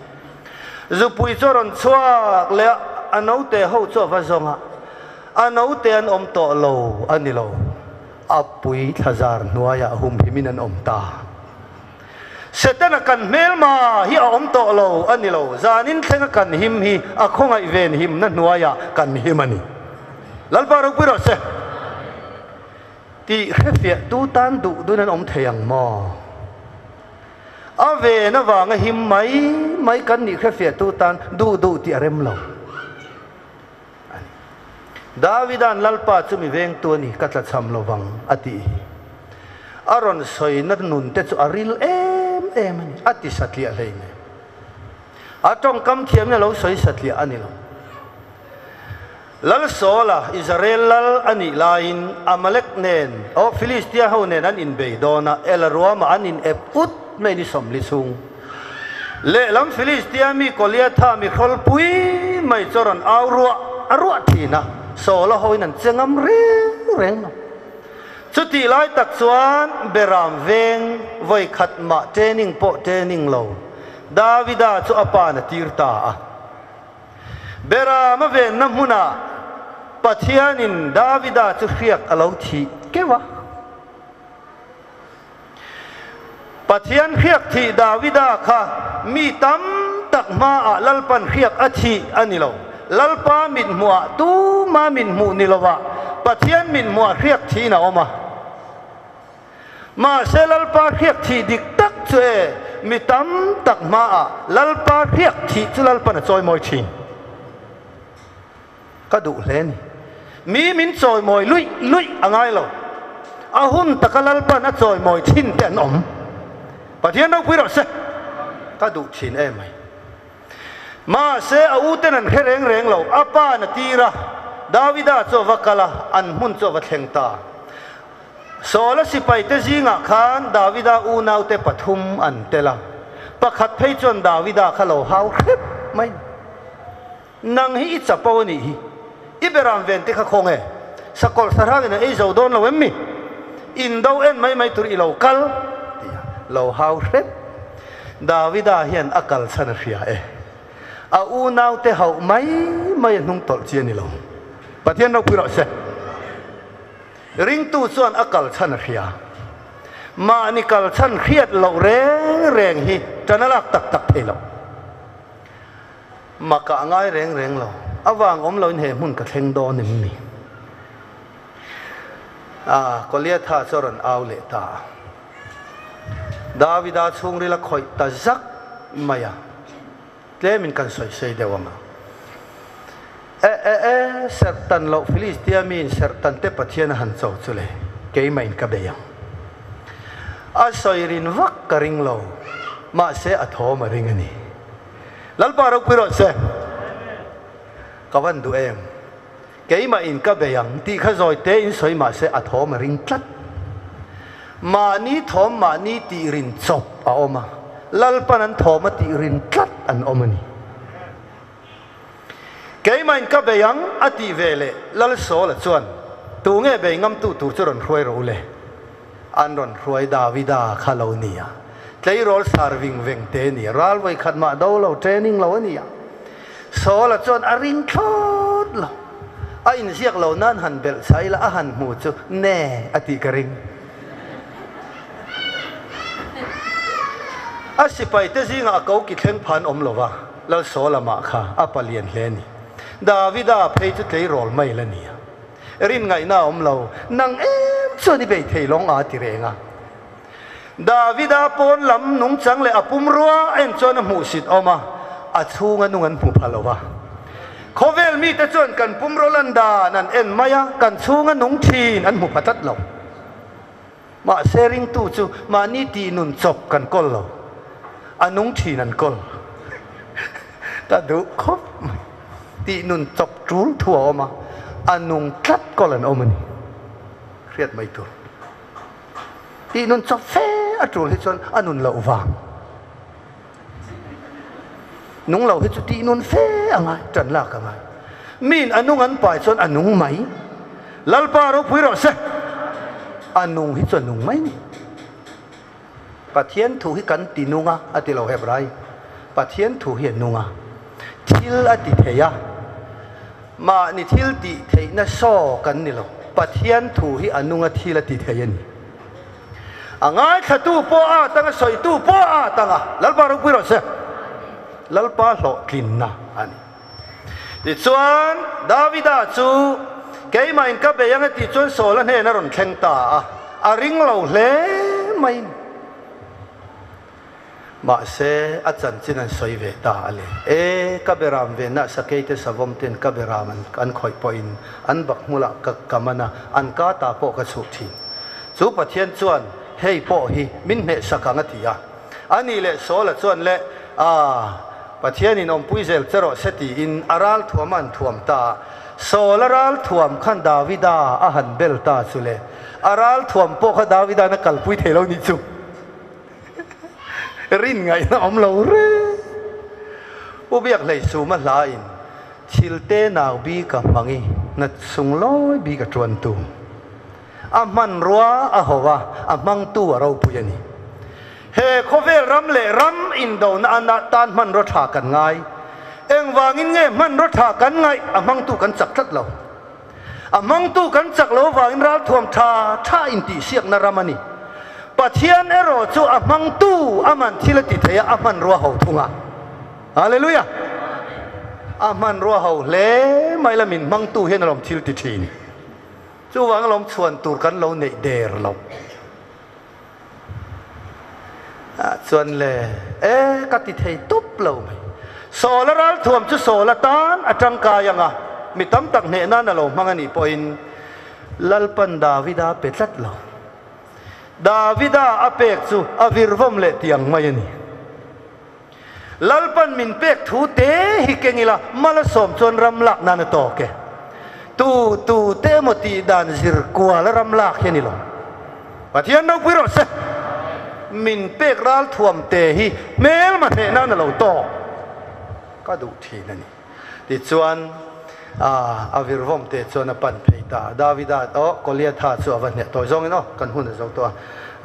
Zupui chu a rawn chhuak leh a, a naute ho chu a va zawng a, a naute an awm tawh lo a ni lo, a pui thla zar hnuaiah humhimin an awm ta. Setana kan hmelma hi a awm tawh lo a ni lo, zanin thlenga kan him hi a khawngaih ven himna hnuaiah kan him a ni. Lalpa ropui rawh se. Tih hrefiah tu tan duh dun an awm thei ang maw? A ven avanga him mai mai kan nih hrefiah tu tan duh duh tih a rem lo a ni. Davida'n Lalpa chu mi vengtu a ni, ka tlachham lo vang a tih hi a rawn sawina nun te chu a ril em em a ni, a ti satliah hleinem. A tawngkam thiamna lo sawi satliah a ni lo. Lal Saula, Israel lal a nih laiin Amalek nen, aw Filistia ho nen an inbei dawn a, Ela ruamah an in ep ut mai ni 40 chhung. Lehlam Filistia mi Goliatha mi hrawlpui mai chu a rawn au ruah a ruah thin a, Saula hoin an che ngam reng reng lo. Chutih lai tak chuan Beram veng vawi khat mah training pawh training lo Davida chu a pa'n a tir ta a. Beram a venna hmunah Pathianin Davida chu hriak a lo thih keuh a. Pathian hriak thih Davida kha mi tam tak hmaah Lalpan hriak a thih a ni lo. Lalpa mithmuhah tuma mithmuh ni lovah Pathian mithmuhah hriak thihin a awm a. Mahse Lalpa hriak thih dik tak chu e, mi tam tak hmaah Lalpa hriak thih chu Lalpan a chawimawi thin. Ka duh hle ni. Mi min chawimawi luih luih a ngai lo. A hun taka Lalpan a chawimawi thin te an awm. Pathian ropui rawh se. Ka duh thin em mai. Mahse a uten an hre reng reng lo. A pa na tir a, Davida chu a va kal a, an hmun chu a va thleng ta. Saula sipaite zingah khan Davida unaute pathum an tel a, pakhat phei chuan Davida kha lo hau hrep mai. Nang hi i chapo a nih hi, i beram ven te kha khaw nge? Sakawlh sahrangin a ei zo dawn lo em mi? Indo en mai mai tur i lo kal ti a, lo hau hrep. Davida hian a kal chhan a hria e. A unaute hauh mai mai a hnung tawlh chi a ni lo. Pathian ropui rawh se. Ringtu chuan a kal chhan a hria. Mahni kal chhan hriat loh reng reng hi ṭan a lak tak tak thei lo. Makah a ngai reng reng lo. A vang awm loin he hmun ka thleng dawn em ni? A, Goliatha chu a rawn au leh ta a. Davida chhungril a khawih ta zak mai a. Tlemin kan sawi sei deuh ang a. E e e, serhtan loh Filistia miin serhtan te Pathian a han cho chu le, keimahin ka bei ang. A sawi rin vak ka ring lo, mahse a thawm a ring a ni. Lalpa ropui rawh se. Ka van duh em? Keimahin ka bei ang tih kha zawi te in sawi mahse a thawm a ring tlat. Mahni thawm mahni tih rin chawp a awm a, Lalpan an thawm a tih rin tlat an awm a ni. Keimahin ka bei ang a tih ve leh Lalsawla chuan, Tu nge bei ngamtu tur chu rawn hruai rawh u le? An rawn hruai Davida kha lo nia. Tleirawl sar ving veng te nia. Ral vawi khat mah do lo, training lo a nia. Sawla chuan a ring thlawt lo. A inziak lo nan han belh chah ila a han hmu chu ne a tih ka ring. A sipai te zingah a ko ki thleng phan awm lo va, Lalsawla mah kha a palian hle a ni. Davida phei chu tleirawl mai la nia. Rin ngaihna a awm lo, nang em chuan i bei thei lawng a ti reng a. Davida pawn lam nungchang leh a pumrua en chuan a hmuhsit awm a, a chhunga nung an hmu pha lo va. Khawvel mite chuan kan pumraw lan dan an en mai a, kan chhunga nung thin an hmu pha tlat lo. Mahse ringtu chu mahni tih nun chawp kan kawl lo, a nung thin an kawl. Ka duh khawp mai. Tih nun chawp tul thu a awm a, a nung tlat kawl an awm a ni. Hriat mai tur. Tih nun chawp fe a tul hi chuan a nun loh vang. Nung lo hi chu tih nun fe a ngai, tan lak a ngai. Miin a nung an pai chuan a nung mai. Lalpa ropui rawh se. A nung hi chu a nung mai ni. Pathian thu hi kan ti nung a, a ti lo Hebrai. Pathian thu hi a nung a, thil a ti thei a. Mahni thil tih theihna saw kan ni lo. Pathian thu hi a nung a, thil a ti thei a ni. A ngaithlatu pawh a atanga sawitu pawh a atanga Lalpa ropui rawh se. Lalpa hlawhtlinna a ni. Tichuan, Davida chu keimahin ka bei ang a tih chuan Saula hnen a rawn thleng ta a, a ring lo hle mai. Mahse, a chanchin an sawi ve ta a le. E, ka beram ve na sakei te savawm ten ka beram an khawih pawhin an bak hmulah ka ka man a, an ka ta pawh ka chhuh thin. Chu Pathian chuan hei pawh hi min hnehsak ang a ti a. A nih leh Saula chuan le, A, Pathianin awmpui zel che rawh se tiin a ral thuam a han thuam ta a. Saula ral thuam khan Davida a han bel ta chu le, a ral thuam pawh kha Davida'n a kalpui thei lo nih chu. Rin ngaihna awm lo reng. U Biakhlei Suma hla in thil te nau bik a hmang i na chung lawi bik a tuan tu. A hmanrua a ho a, a hmangtu a ropui a ni. He khawvel ram leh ram indona ana tan hmanraw tha kan ngai. Engvangin nge hmanraw tha kan ngaih a hmangtu kan chak tlat lo. A hmangtu kan chak lo vangin ralthuam tha tha intihsiakna ram a ni. Pathian erawh chu a hmangtu a man thil a ti thei a, a hmanrua ho thung a. Hallelujah! A hmanrua ho hle mai la min hmangtu hian alawm thil ti thin. Chuvang alawm chhuan tur kan lo neih der lo. Ah chuan le, e ka ti thei tawp lo mai. Sawl a ralthuam chu sawl atan a tangkai ang a, mi tam tak hneh nan a lo hmang a nih pawhin Lalpan Davida pe tlat lo. Davida a pek chu a virvawm leh tiang mai a ni. Lalpan min pek thu te hi keng ila mal a sawm chuan ram lak nan a tawk e. Tu tu te emaw tih dan zir kual a ram lak hi a ni lo. Pathian ropui rawh se. Min pek ral thuam te hi hmelma hneh nan a lo tawk ka duh thin a ni. Tichuan a virvawm te chuan a pan phei ta a. Davida aw Goliatha chu a va hneh tawi zawngin aw kan hun a zo tawh a.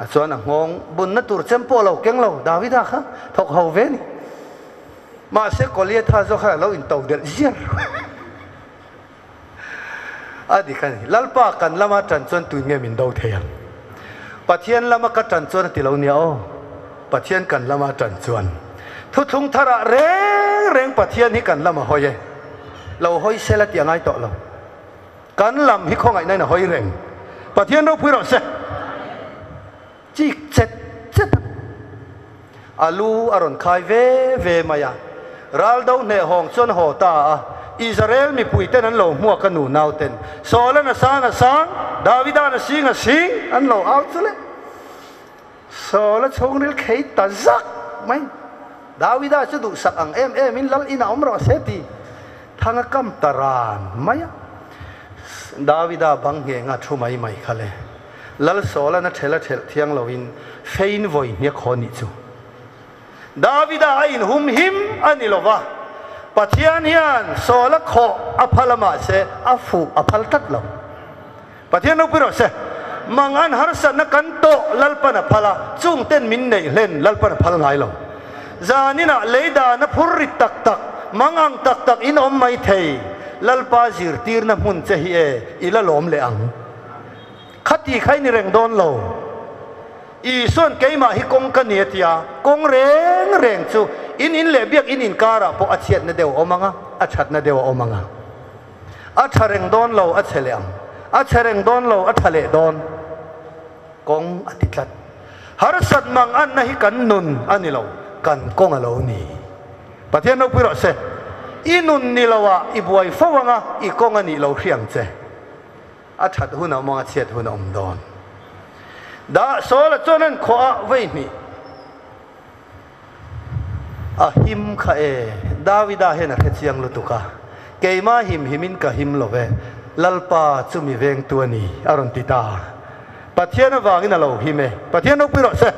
A chuan a nghawng bunna tur chem pawh a lo keng lo Davida kha thawk ho ve ni. Mahse Goliatha zawk kha a lo into delh ziar. A dik a ni. Lalpa kan lama tan chuan tuin nge min do thei ang? Pathian lama ka tan chuan a ti lo nia aw. Pathian kan lama tan chuan. Thuthlung tharah reng reng Pathian hi kan lam a hawi e. Lo hawi sela tih a ngai tawh lo. Kan lam hi khawngaihna in a hawi reng. Pathian ropui rawh se. Chik chet chet a. A lu a rawn khai ve ve mai a. Ral do hneh hawng chuan haw ta a. Israel mipui ten an lo hmuak a nu nau ten. Saula'n a sang a sang, Davida'n a sing a sing an lo au chu le. Saula chhungril khei ta zak mai. Davida chu duhsak ang em em in lal inah awm rawh se ti thang a kam ta ran mai a. Davida bang ngheng a thu mai mai kha le. Lal Sawlan a ṭhel a ṭhelh thiang loin feiin vawi hniak haw nih chu. Davida a inhum him a ni lo va, Pathian hian Sawla khawh a phal a mahse a fuh a phal tlat lo. Pathian ropui rawh se. Mangan harsatna kan tawh Lalpan a phal a, chung ten min neih hlen Lalpan a phal ngai lo. Zaninah lei dan a phur rit tak tak, mangang tak tak in awm mai thei. Lalpa zirtirna hmun che hi e, i la lawm leh ang. Khati kha i ni reng dawn lo. Isuan keimah hi kawng ka ni a ti a, kawng reng reng chu in in leh biak in inkarah pawh a chhiatna deuh a awm ang a, a thatna deuh a awm ang a. A tha reng dawn lo, a chhe leh ang. A chhe reng dawn lo, a tha leh dawn. Kawng a ti tlat. Harsat mang anna hi kan nun a ni lo, kan kawng a lo ni. Pathian ropui rawh se. I nun ni lo ah i buai fo ang a, i kawng a nih lo hri ang che. A that hun a awm ang a, chhiat hun a awm dawn. Dah Saul-a chuan an khuah ah vei hnih. A him kha e, Davida hian a hre chiang lutuk a, Keimah him himin ka him lo ve, Lalpa chu mi vengtu a ni, a rawn ti ta. Pathian avangin a lo him e, Pathian ropui rawh se.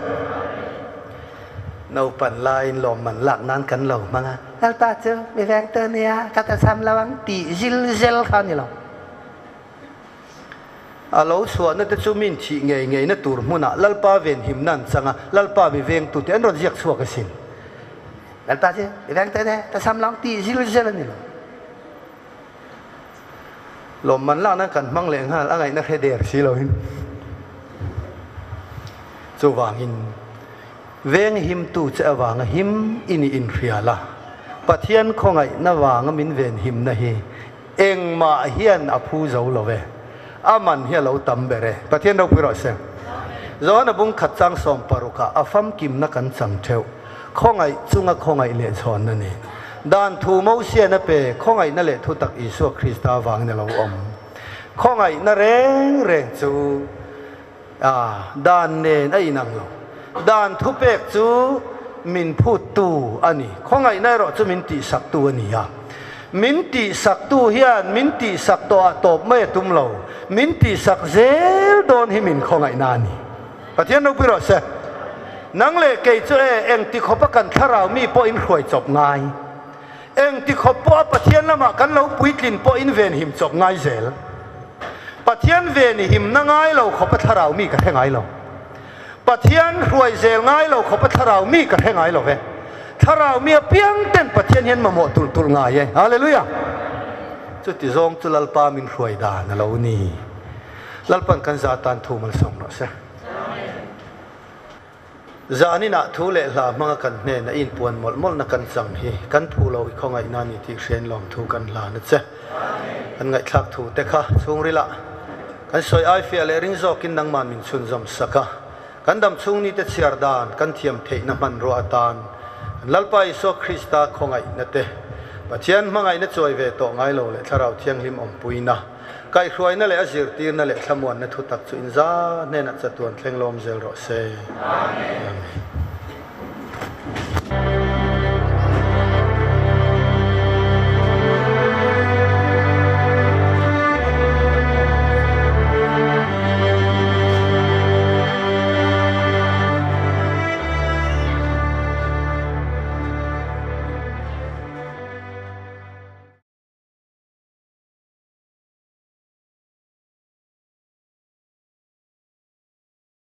Naupan laiin lawmman lak nan kan lo hmang a, Lalpa chu mi vengtu a nia, ka ta cham lo ang tih zil zel kha a ni lo. A lo chhuahna te chu min thih ngei ngeina tur hmunah Lalpa venhimna an chang a, Lalpa mi vengtute an rawn ziak chhuak asin. Lalpa chu mi vengte ne, ka sam lang tih zil zel a ni lo. Lawmman lakna kan hmang leh nghal a ngaihna hre der si loin. Chuvangin veng himtu che avanga him i nih inhrial a, Pathian khawngaihna vanga min venhimna hi Engmah hian a phu zo lo e. A man hi a lo tam ber e. Pathian ropui rawh se. Johana bung khat chang 60 ah a famkimna kan chang theuh. Khawngaih chunga khawngaih leh chhawnna ni. Dan thu Mosian a pe, khawngaihna leh thutak Isua Krista avangin a lo awm. Khawngaihna reng reng chu a dan nen a inang lo. Dan thupek chu min phuttu a ni. Khawngaihna erawh chu min tihsaktu a ni a. Min tihsaktu hian min tihsak tawh ah tawp mai a tum lo. Min tihsak zel dawn hi min khawngaihna a ni. Pathian ropui rawh se. Nang leh kei chu e, engti khawpa kan thlarau mi pawh in hruai chawp ngai. Engti khawp pawha Pathian lamah kan lo puitlin pawh in venhim chawp ngai zel. Pathian ven i himna ngai lo khawpa thlarau mi ka hre ngai lo. Pathian hruai zel ngai lo khawpa thlarau mi ka hre ngai lo ve. Thlarau mi apiang ten Pathian hian mamawh tulh tulh ngai e. Hallelujah! Chuti zawng chu Lalpa min hruai dan a lo ni. Lalpan kan za tan thu malsawm rawh se. Zaninah thu leh hla hmanga kan hnena i inpuan mawlh mawlhna kan chang hi kan phu lo i khawngaihna a ni tih hriain lawmthu kan hlan a che. Kan ngaihthlak thu te kha chhungrilah kan sawi ai fiah leh ring zawkin nangman min chhunzawm sak a, kan dam chhung nite chhiar dan kan thiam theihna hmanrua atan kan Lalpa Isua Krista khawngaihna te, Pathian hmangaihna chuai ve tawh ngai lo leh Thlarau Thianghlim awmpuina, Kaihhruaina leh a zirtirna leh thlamuanna thutak chu inza hnenah chatuan thleng lawm zel rawh se. Amen.